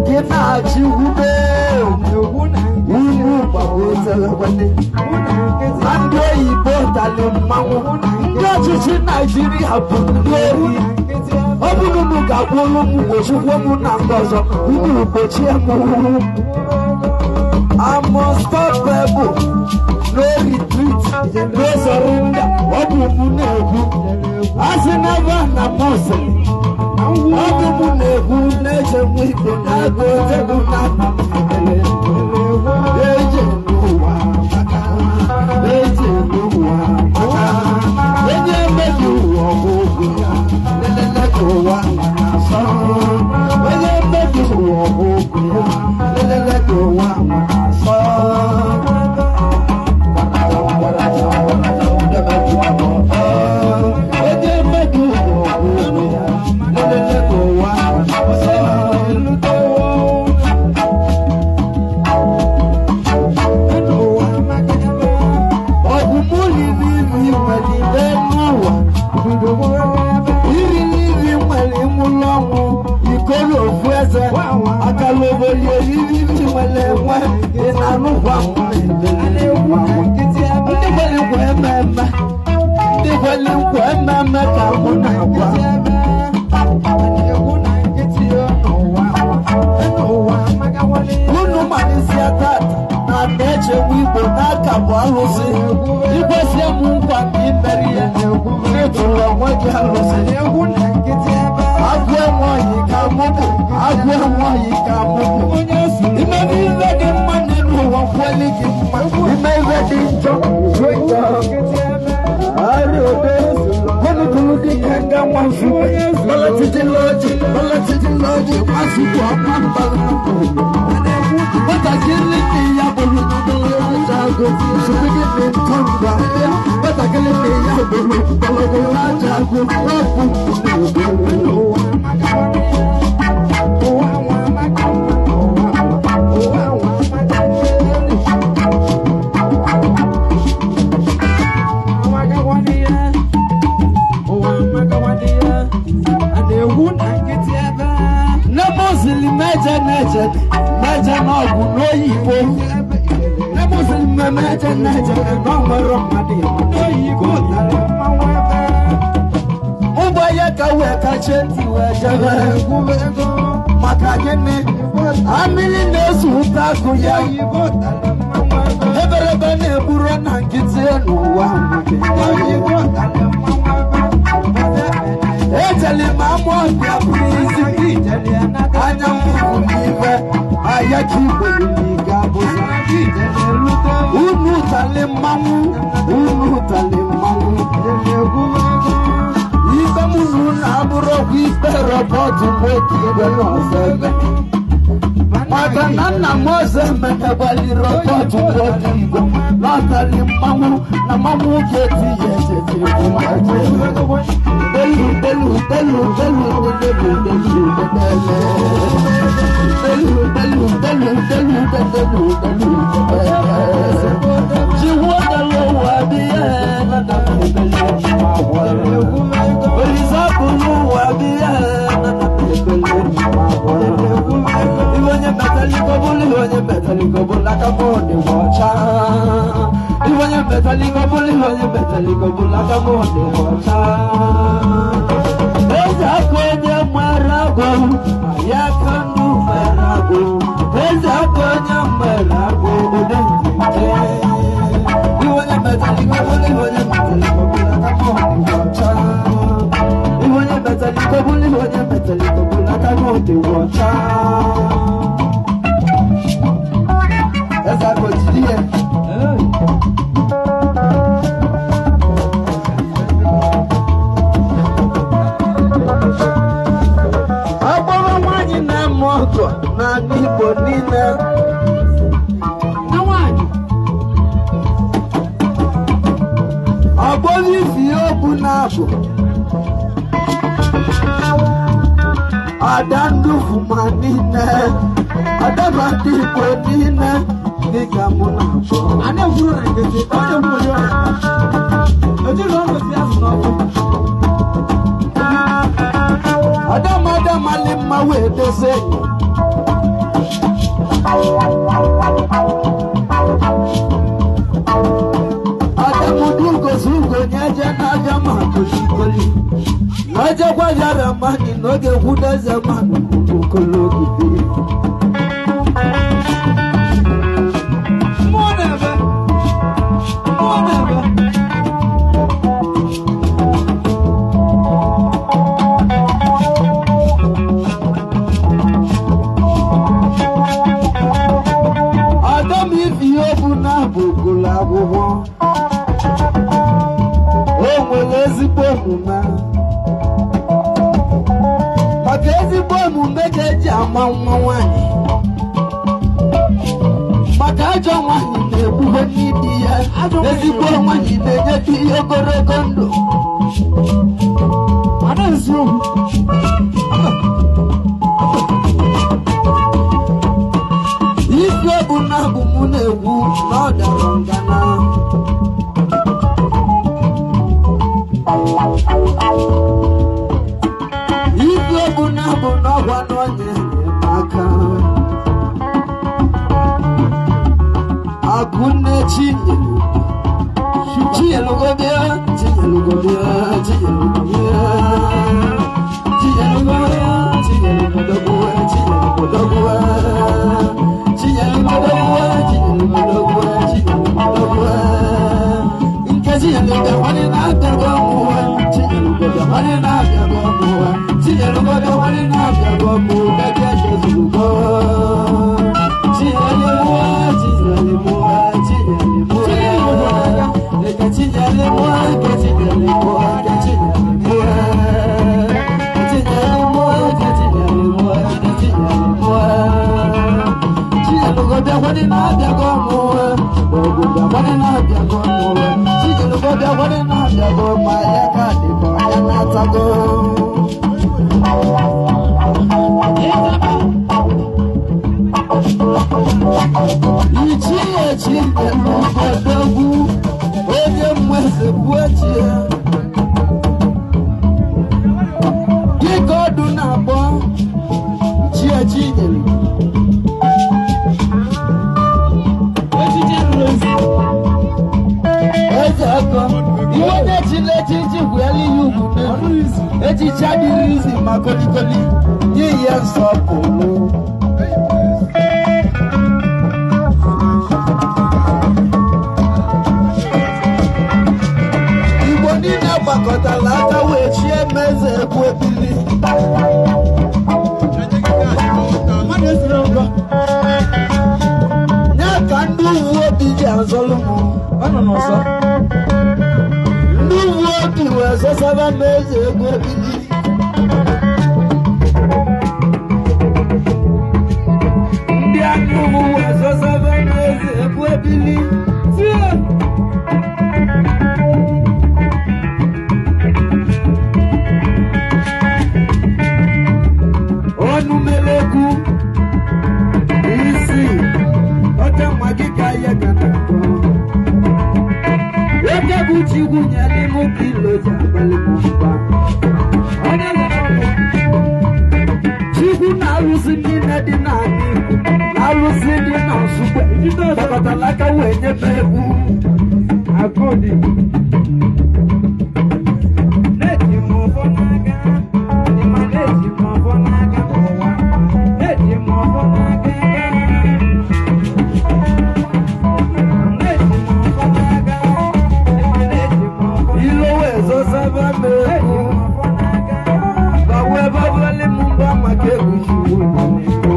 gị na-achị wube unu gbagotebe na ndị oyibo tali mmanwụ ndị ọchịchị naijiria bụ ndị ori. Ọ bụrụ unu ga-akwụrụ m gbochikwa m na ndị ọzọ unu gbochie m. I'm unstoppable, no retreat, no surrender. Ọ bụ mụ na-ekwu asị n'ebe na m sịrị ọ bụ mụ na-ekwu na-eche nwa igbo na-agụ egwu na nna m eje n'ụwa maka eje n'ụwa maka onye mmebi ụwa ọgwụgwụ ya lelele ka ụwa na-asọ onye mmebi ụwa ọgwụgwụ ya lelele ka ụwa na-asọ. Onye mmebi ụwa ọgwụgwụ ya lelele ka ụwa na-asọ. Ọgwụ mụ riri iri nwere ibe n'ụwa iri iri nwere nwụrụ ọnwụ ikoro ofu eze akala obodo eriri iri nwere enwe ị na-anụkwa ndị kwere nkwa ememe ndị kwere nkwa ememe ka mụ na-agwa. Unu malisia tata na na-echewe Igbo n'aka bụ alụsị. Ikwesị m nkwa na imeri ya, n'ịtụrụ onwe gị alụsị. Egwu na nkịtị ebe. Agụ enweghị ka mụ bụ, agụ enweghị ka mụ bụ. Onye suru. Ime ife dị mma n'elu ụwa kweli gị mma, ime ife dị njọ njọ. Nkịtị ebe. Arịode, gọnụtụrụ dịka nga nwa nzukọ, balatiji lọji, balatiji lọji, nwa nzukọ ọma mbara. Nwatakịrị nne ya bụrụ aja agụ, sụpịgị dị ntọ ngwa. Nwatakịrị nne ya bụrụ mgbọrọgwụ aja agụ, ọbụ Ụwa amaka nwanne ya. Ụwa nwa amaka mma. Ụwa nwa. Ụwa nwa amaka nne. Amaka nwanne ya. Ụwa amaka nwanne ya. A na-egwu na nkịtị ebe. Nne m ziri meje na-eje meje n'ọgwụ n'oyibo. Nne m ziri m meje na-eje na ọ nwere mmadụ ya. Oyibo tara mmanwụ ebe. Ụgbọ ya ka wee kachie ntị wee jebe. Egwu ego. Maka gịnị? Amịrị na-eso ụta akụ ya. Oyibo tara mmanwụ ebe. Eberebe na-egburu na nkịtị n'ụwa. Oyibo tara mmanwụ ebe. Ejeli m ama ọbịa bụrụ isi. Anya m hụrụ n'ife ahịa ka igwe n'ige abụzụ. Unu tali mmanwụ, unu tali mmanwụ. Ikpe mụ na unu abụrụkwa ikpe rọbọtụ nwoke igwe n'ọzọ ebe. Maka na nna m ọzọ emenegbali rọbọtụ nwoke igwe n'ọtali mmanwụ na mmanwụ ga-eti ya etete delu delu delu delu delu delu delu delu delu delu delu delu delu jiwodelu wa biya olisabulu wa biya iwe onye metalikobulu, iwe onye metalikobulu, aka m dị ọcha. Iwe onye metalikobulu, iwe onye metalikobulu, aka m dị ọcha. Eze aka onye mara agwụ ya ka ndụ mara agwụ. Eze aka onye mara agwụ ụdị ntị. Iwe onye metalikobulu, iwe onye metalikobulu, aka m dị ọcha. Iwe onye metalikobulu, iwe onye metalikobulu, aka m dị ọcha. Eze aka ojidi ya. Agbọrọ nwaanyị na-eme ọgọ n'ala Igbo niile. Ọgbọrọ ifi okwu na-abụ ada ndufu ma niile, adaba ndị Igbo niile dịka mụ na-akpọ. A na-ekwuru na nkịtị, ọ na-ekwu onye ọrụ. Ejiri ọrụ si azụ n'ọkụ. Adamadamali mma wee dozie enyi. Adamudugozugo nyeje n'aja ma kolikoli. Ojekwa yara mani n'oge kwudeze mmanụ okologide. Mmụọ na-ebe. Mmụọ na-ebe. Adam ifi okwu na-abụ gụrụ akwụkwọ. O nwere ezigbo omume. Maka ezigbo omume ka eji ama nwa nwanyị. Maka ajọ nwanyị na-egbughe n'ibi ya. Ezigbo nwanyị na-enye di ya ogologo ndụ. A na-esi okwu. Ife ọbụ na abụ mụ na-ekwu na ọ dara ngana. Ife ọbụ na abụ na ọgwa na onye enyemaka. Agụnne Chinyere, Chinyelugobia, Chinyelugobia, Chinyelugobia, Chinyelugobia, Chinyelugobia, Chinyelugobia, Chinyelugobia, Chinyelugobia. Kwado na-abịago n'ụwa Chijelugo bịa kwado na-abịago ma ya ka dịka ya na-atago. Ichie Chinyelubodogwu onye mmeze bụ echie dịka ọdụ na-akpọ Chie Chinyelu. Eze ọkọ ihe onye chile echichi gwuela ihe ugwu n'elu echichi adịrị izi ma kolikoli nye ya nsọpụrụ. Igbo niile gbakọtara aka wee chie m eze egwu ebili. Ya ka ndị uwe obi ji azọlụ m. Ndị uwe obi wee zọsaba m eze egwu ebili. Ndị anya ugwu wee zọsaba m eze egwu ebili. Tie! Ọnụ melekwu isi ọcha nwa gị ka ya ga na-akpọ eke bụ chikwu nyere m kilo ji agbalị m mgba. Chukwu na-alụsị niile dị n'ala Igbo na alụsị dị na Nsukka gbakọtara aka wee nye m egwu. Agodi. Na-eji m ọfọ n'aka, ịma na-eji m ọfọ n'aka n'ụwa. Na-eji m ọfọ n'aka ebe. Na-eji m ọfọ n'aka, ịma na-eji m ọfọ n'aka. Ilo wee zọsaba m Na-eji egwu m ọfọ n'aka. bawe babali m mgba maka egwu Chukwu n'Igbo.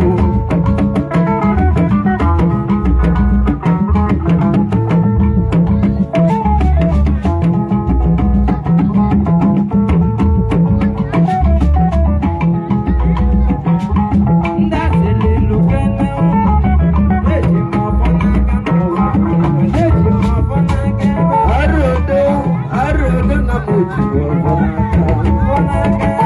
Ndị asịrị lukene ụlọ. Na-eji m ọfọ n'aka n'ụwa. Na-eji m ọfọ n'aka ebe. Arụdo arụdo na m ojigbo ọfọ n'aka. Ọfọ n'aka,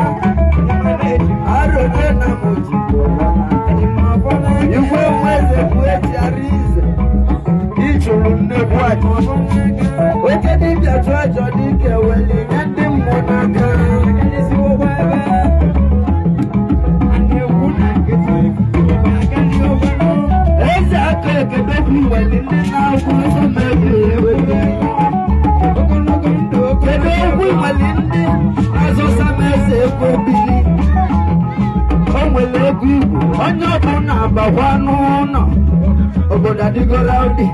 ịma na-eji m Arụdo na m ojigbo ọfọ n'aka. eji m ọfọ n'aka. Igwe nweze bụ eji ara ize ịchụrụ nnekwu aja. Ọfọ n'aka. Oke dibịa chụọ aja dike weli nye ndị mmụọ n'aka. Eze aka ekedokwu weli ndị na-akwụ ụgwọ ma ebi ewe. Kedu okwu weli ndị na-azụsa m eze ekwu ebili. O nwere ego igwe onye ọbụla agbakwa n'ụlọ obodo adịgola ụdị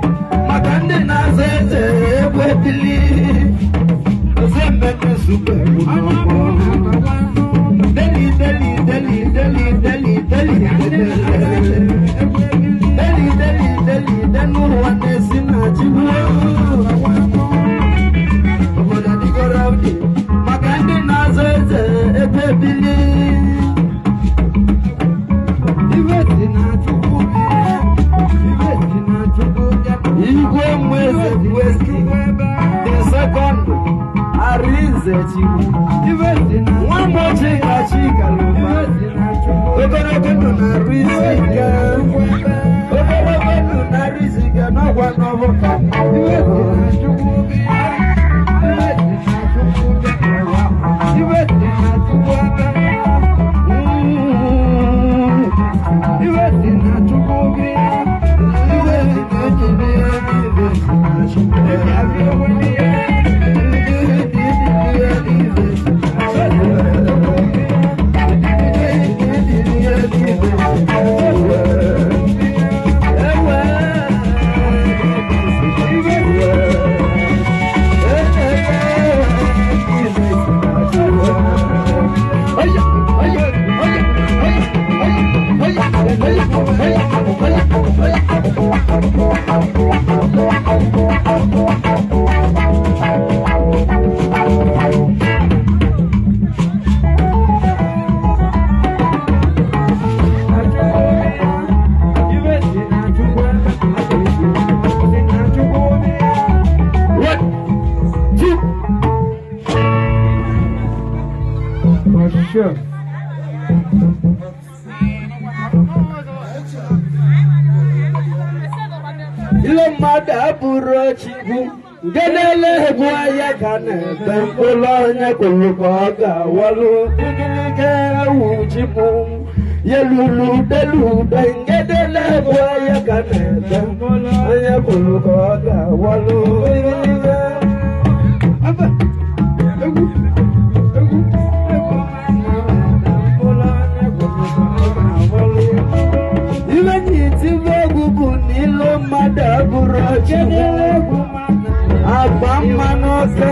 maka ndị na-aza eze egwu ebili. Oze mmemme Nsukka egwu n'ọgbọ. Deli deli deli deli deli deli deli deli deli deli n'ụwa na-esi na chigbuo. Obodo adịgoro ụdị maka ndị na-aza eze egwu ebili. Igwe Mweze bụ ezi the second Arinze Chigbu nwa m ochie gachi kalụba ogologo ndụ na-arụ isi ike, ogologo ndụ na-arụ isi ike n'ọgwa n'ọbụ ka Sure. Ile mmadụ abụrụ Chukwu nke na-ele egwu anya ka na-ebe mkpụrụ onye kwuru ka ọ ga-awọlụ igilike ewu chipụ yelulu delude nke na-ele egwu anya ka na-ebe mkpụrụ onye kwuru ka ọ ga-awọlụ igilike. Aba. Egwu. Egwu. Egwu. Mkpụrụ onye kwuru ka ọ ga-awọlụ. Ibe ji tibe egwu bụ na ilu mmadụ abụrụ Chukwu agba mmanụ ọka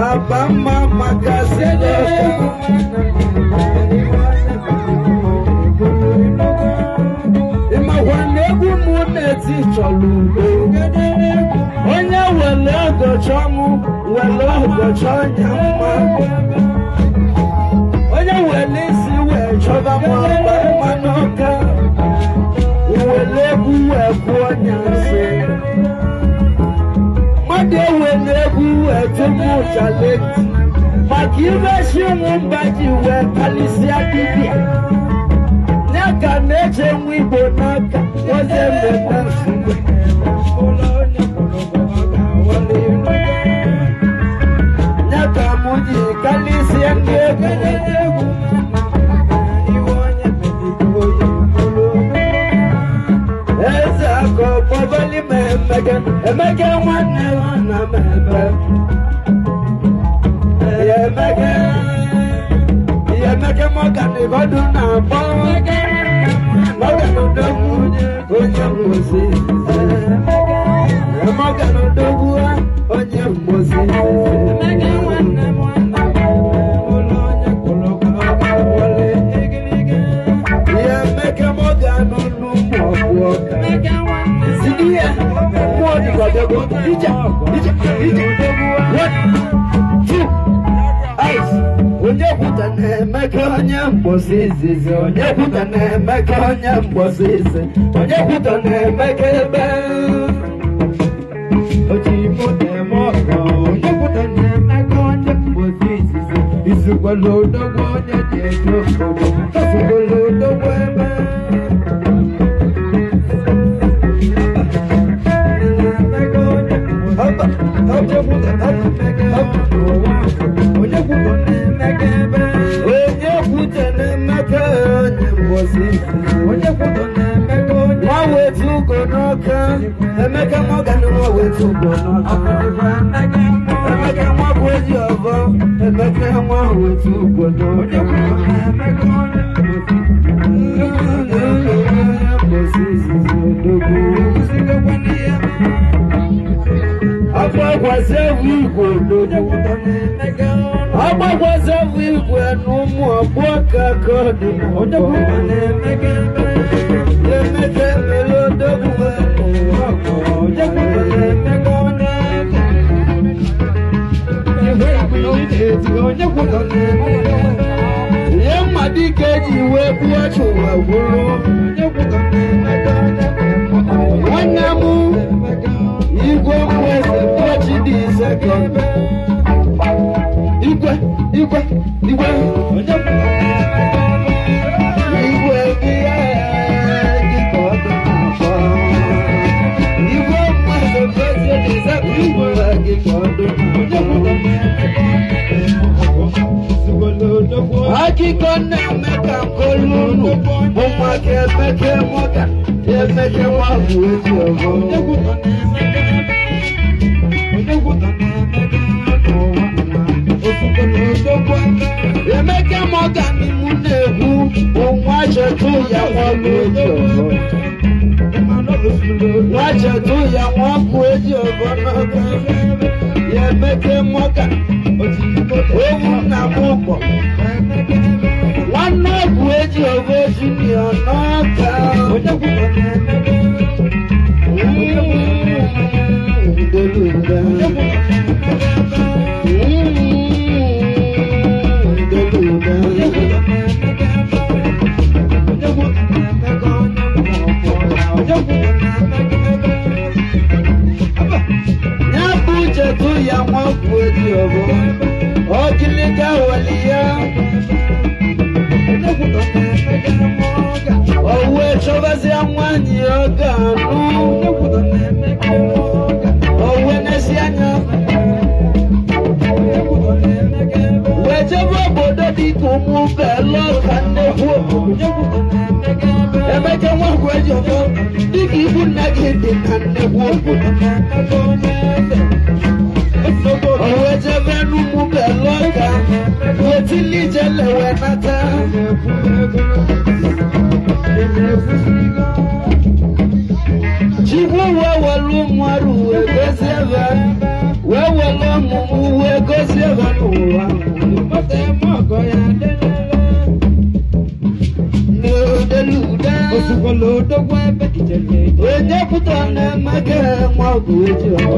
agba mma maka sịrị. Ịmakwa na egwu mụ na-eti chọrọ udo. Onye were ọgọchọ mụ were ọgọchọ ọnya mma. Onye were isi wee chọba m ọgba mmanụ ọka were egwu wee kwụọ ọnya nsị. Mmadụ ewere egwu wee tụmụ chaleti maka ibe si ụmụ mba ji wee kalịsịa dibịa ya ka na-eche nwa Igbo n'aka oze mmemme nsogbu. Ya ka mụ ji kalịsịa ndị egwu. Eze akọ kpọbali m Emeke, Emeke nwanne nwanna m ebe. Emeke, Emeke Morgan Igodu na-akpọ. Morgan Odogwu onye mgbozi. Morgan Odogwu onye mgbozi. Emeke nwanne m nwanna m ụlọ onye kwuru ka ọ ga-awọlụ igirigi. Emeke Morgan n'ụmụ ọgwụ ọka. Emeke nwanne m Sidi ya, mmụọ dịkwa bịago. Ije, ije, ije. One, two, ice. Onye kwuta na-emeke onye mgbosi izizi. Onye kwuta na-emeke onye mgbosi izi. Onye kwuta na-emeke ebe. Oji moto eme ọgọ, onye kwuta na-emeke onye mgbosi izizi. Izukwala odogwu onye ji eje obodo, kasukwala odogwu ebe. Na-emeke onye mgbosi Ọba, onye kwuta na-emeke ụwa, onye kwuta na-emeke ebe. Onye kwuta na-emeke onye mgbosi izizi. Onye kwuta na-emeke onye Nwa wetu ugo n'ọka. Emeka Morgan nwa wetu ugo n'ọka. Emeke mmụọ. Emeka nwa bụ ezi ọbọ. Emeka nwa wetu ugo Onye n'ọka. kwuta na-emeke onye mgbosi Ekwusigokwa n'ihe Agbakwasị ewu igwe na ụmụ ọgbọ ka ka ọ dị Onye kwuta na-emeke ebe. Emeka emere odogwu. Onye kwuta na-emeke onye eze. Igwe igwe ị na-eti, onye kwuta na-emeke ebe. Ihe mmadụ ike ji wee gbuo ọchụ wee gwụrụ. Onye kwuta na-emeke onye Nwanne m na-emeke igwe mweze kpọchi dị sekọnd. Igwe, igwe, igwe. Onye kwuta na-emeke Igwe bịa dịka ọdụ na-akpọ. Igwe mweze kpọchi dị sekọnd. Igwe dịka ọdụ Onye na-akpọ. kwuta na-emeke Akụkọ na-eme ka nkolu unu bụ maka Emeke Morgan, Emeke nwa bụ ezi ọgọ. Onye kwuta na-emeke onye kwuta na-emeke n'ụwa osukwala odogwu ebe. Emeke Morgan mụ na-ekwu bụ nwa chetu ya nwa bụ ezi ọgọ. Nwa chetu ya nwa bụ ezi ọgọ n'ọka. Ya Emeke Morgan, owu nna m ụkpọ. Nwanne bụ ezi ọgọ junior n'ọka. Ndeluga. Ndeluga. Ya bụ chetu ya nwa bụ ezi ọgọ. chọbazie nwaanyị ọ ga-anụ. O wee nesi anya wee jebe obodo dịka ụmụ belo ka nnekwu obodo. Emeka nwagwu eji ọfọ dịka ibu nna gị dị na nnekwu obodo. O wee jebe n'ụmụ belo ka wee tili ijele wee nata. Chukwu wee welu ụmụ arụ wee gozie ebe, wee welu ọmụmụ wee gozie ebe n'ụwa. N'odelude. Onye pụta na-emeke nwa ọgụ eji ọgụ.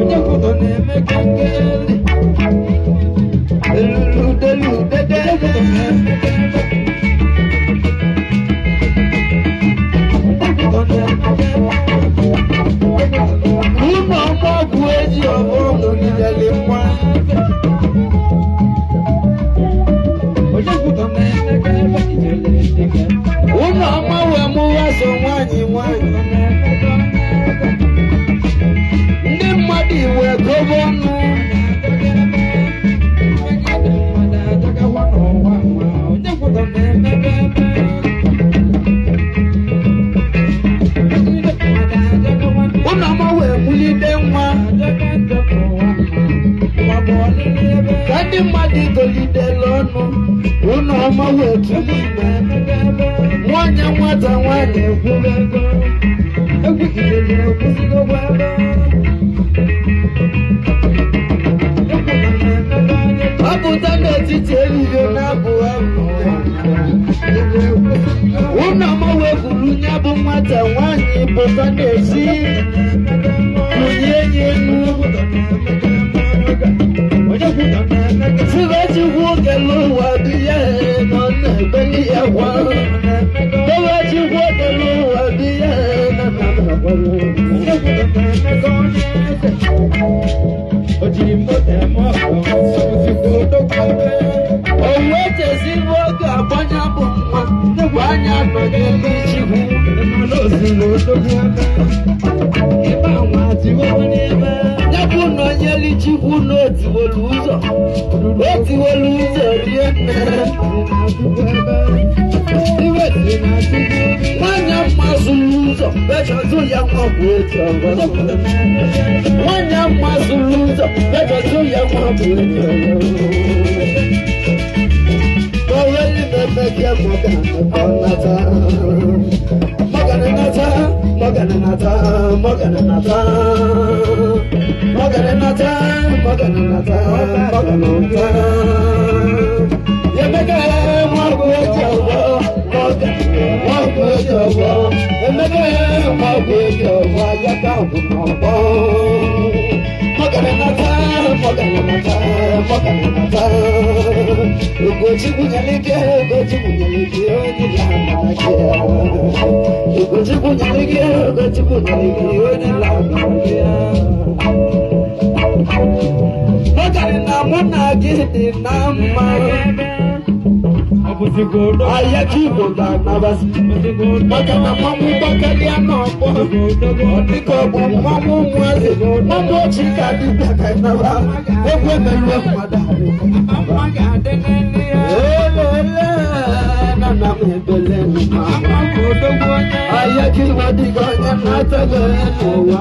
Eluludeludede. Ụlọ ọma ọgwụ eji ọgụ nọgidere nwa. Ụlọ ọma wee mụwa so nwaanyị nwaanyị. Ndị mmadụ iwe gobe ọnụ. Ụlọ ọma wee mulite nwa. Ka ndị mmadụ tolitela ọnụ. Ụlọ ọma wee tụrụ ime. Nwanyị nwata nwaanyị ọ pụta n'etiti ehihie na-abụ abụ. Ụlọ ọma wee buru ya bụ nwata nwaanyị pụta n'ezi kụnye ya enu. Tibechukwu kele ụwa dị ya nọ na-ebeli ya gwa. Tibechukwu kele ụwa dị ya nọ Owu echezi oge agbanya bụ nwa nnukwu anya nọnyere Chukwu. Ya bụ nọnyere Chukwu na otiwelu ụzọ. Otiwelu ụzọ rie nne. Nwanyị mma zụrụ ụzọ bechọzụ ya nwa bụ eji ọgọ. Nwanyị mma zụrụ ụzọ bechọzụ ya nwa bụ eji ọgọ. Kọweli mebe kẹ mọ̀gànà nata. Mọ̀gànà nata, mọ̀gànà nata, mọ̀gànà nata. Mọ̀gànà nata, mọ̀gànà nata, mọ̀gànà nata. Yemeke mọ̀gù eji ọgbọ, mọ̀gànà mọ̀gù eji ọgbọ. Emeke mọ̀gù eji ọgbọ, ayaka ọgwụ n'ọgbọ. Mọ̀gànà nata, mọ̀gànà nata, mọ̀gànà nata. Ugochukwu nyelike, Ugochukwu nyelike, onye na-amara gị. Ugochukwu nyelike, Ugochukwu nyelike, onye na-amara gị. Mọ̀gànà na mụ na gị dị na mma. Ahịa ka Igbo ga-anabasị. Maka na mmanwụ gbakarịa n'ọgbọ. Ọ dịka ọ bụ mmanwụ ụmụazị. Mmanwụ ochie ka dịbịa ka naba. Egwu emerụọ mmadụ ahụ. Elele na na m ebele mma. Ahịa ka Igbo dịka onye na-atago n'ụwa.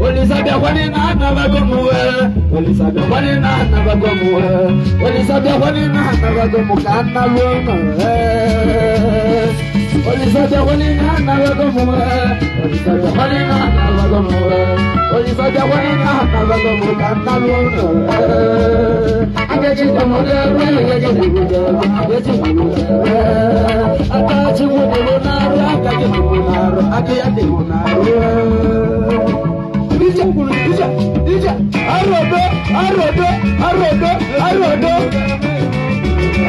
Olisa bịakwani na anabago m wee. Olisa bịakwani na anabago m wee. Olisa bịakwani na anabago m ka nna ruo ụlọ wee. Olisa bịakwani na anabago m wee. Olisa bịakwani na anabago m wee. Olisa bịakwani na anabago m ka nna ruo ụlọ wee. Akechi kọmọdé wee yeje gbogbo akechi gbogbo wee. Akachi gbogbo n'arụ akachi gbogbo n'arụ aka ya dị n'arụ. Ije, ije, ije, arọdo, arọdo, arọdo, arọdo.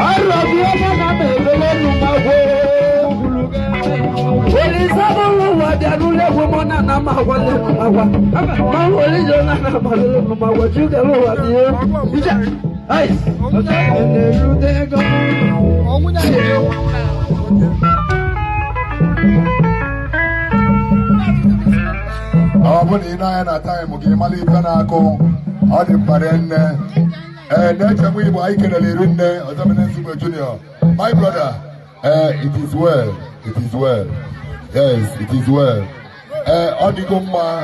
Arọdo ọmọ na m ebele nu ma gwo. Olisa bụrụ ụwa bịaru legwu mụ na na m agwa lenu m agwa. Ma olise na na m agwa lenu m agwa chukere ụwa dị ya. Ije, ais. Ọ bụ na ị na-anya na time gị mara ife na-akụ, ọ dị mkpa nne. Ee, na-echekwa Igbo anyị kelere iri nne Ọzọmene Nsugbe Junior, my brother. Ee, it is well, it is well. Yes, it is well. Ee, ọ dịgo mma.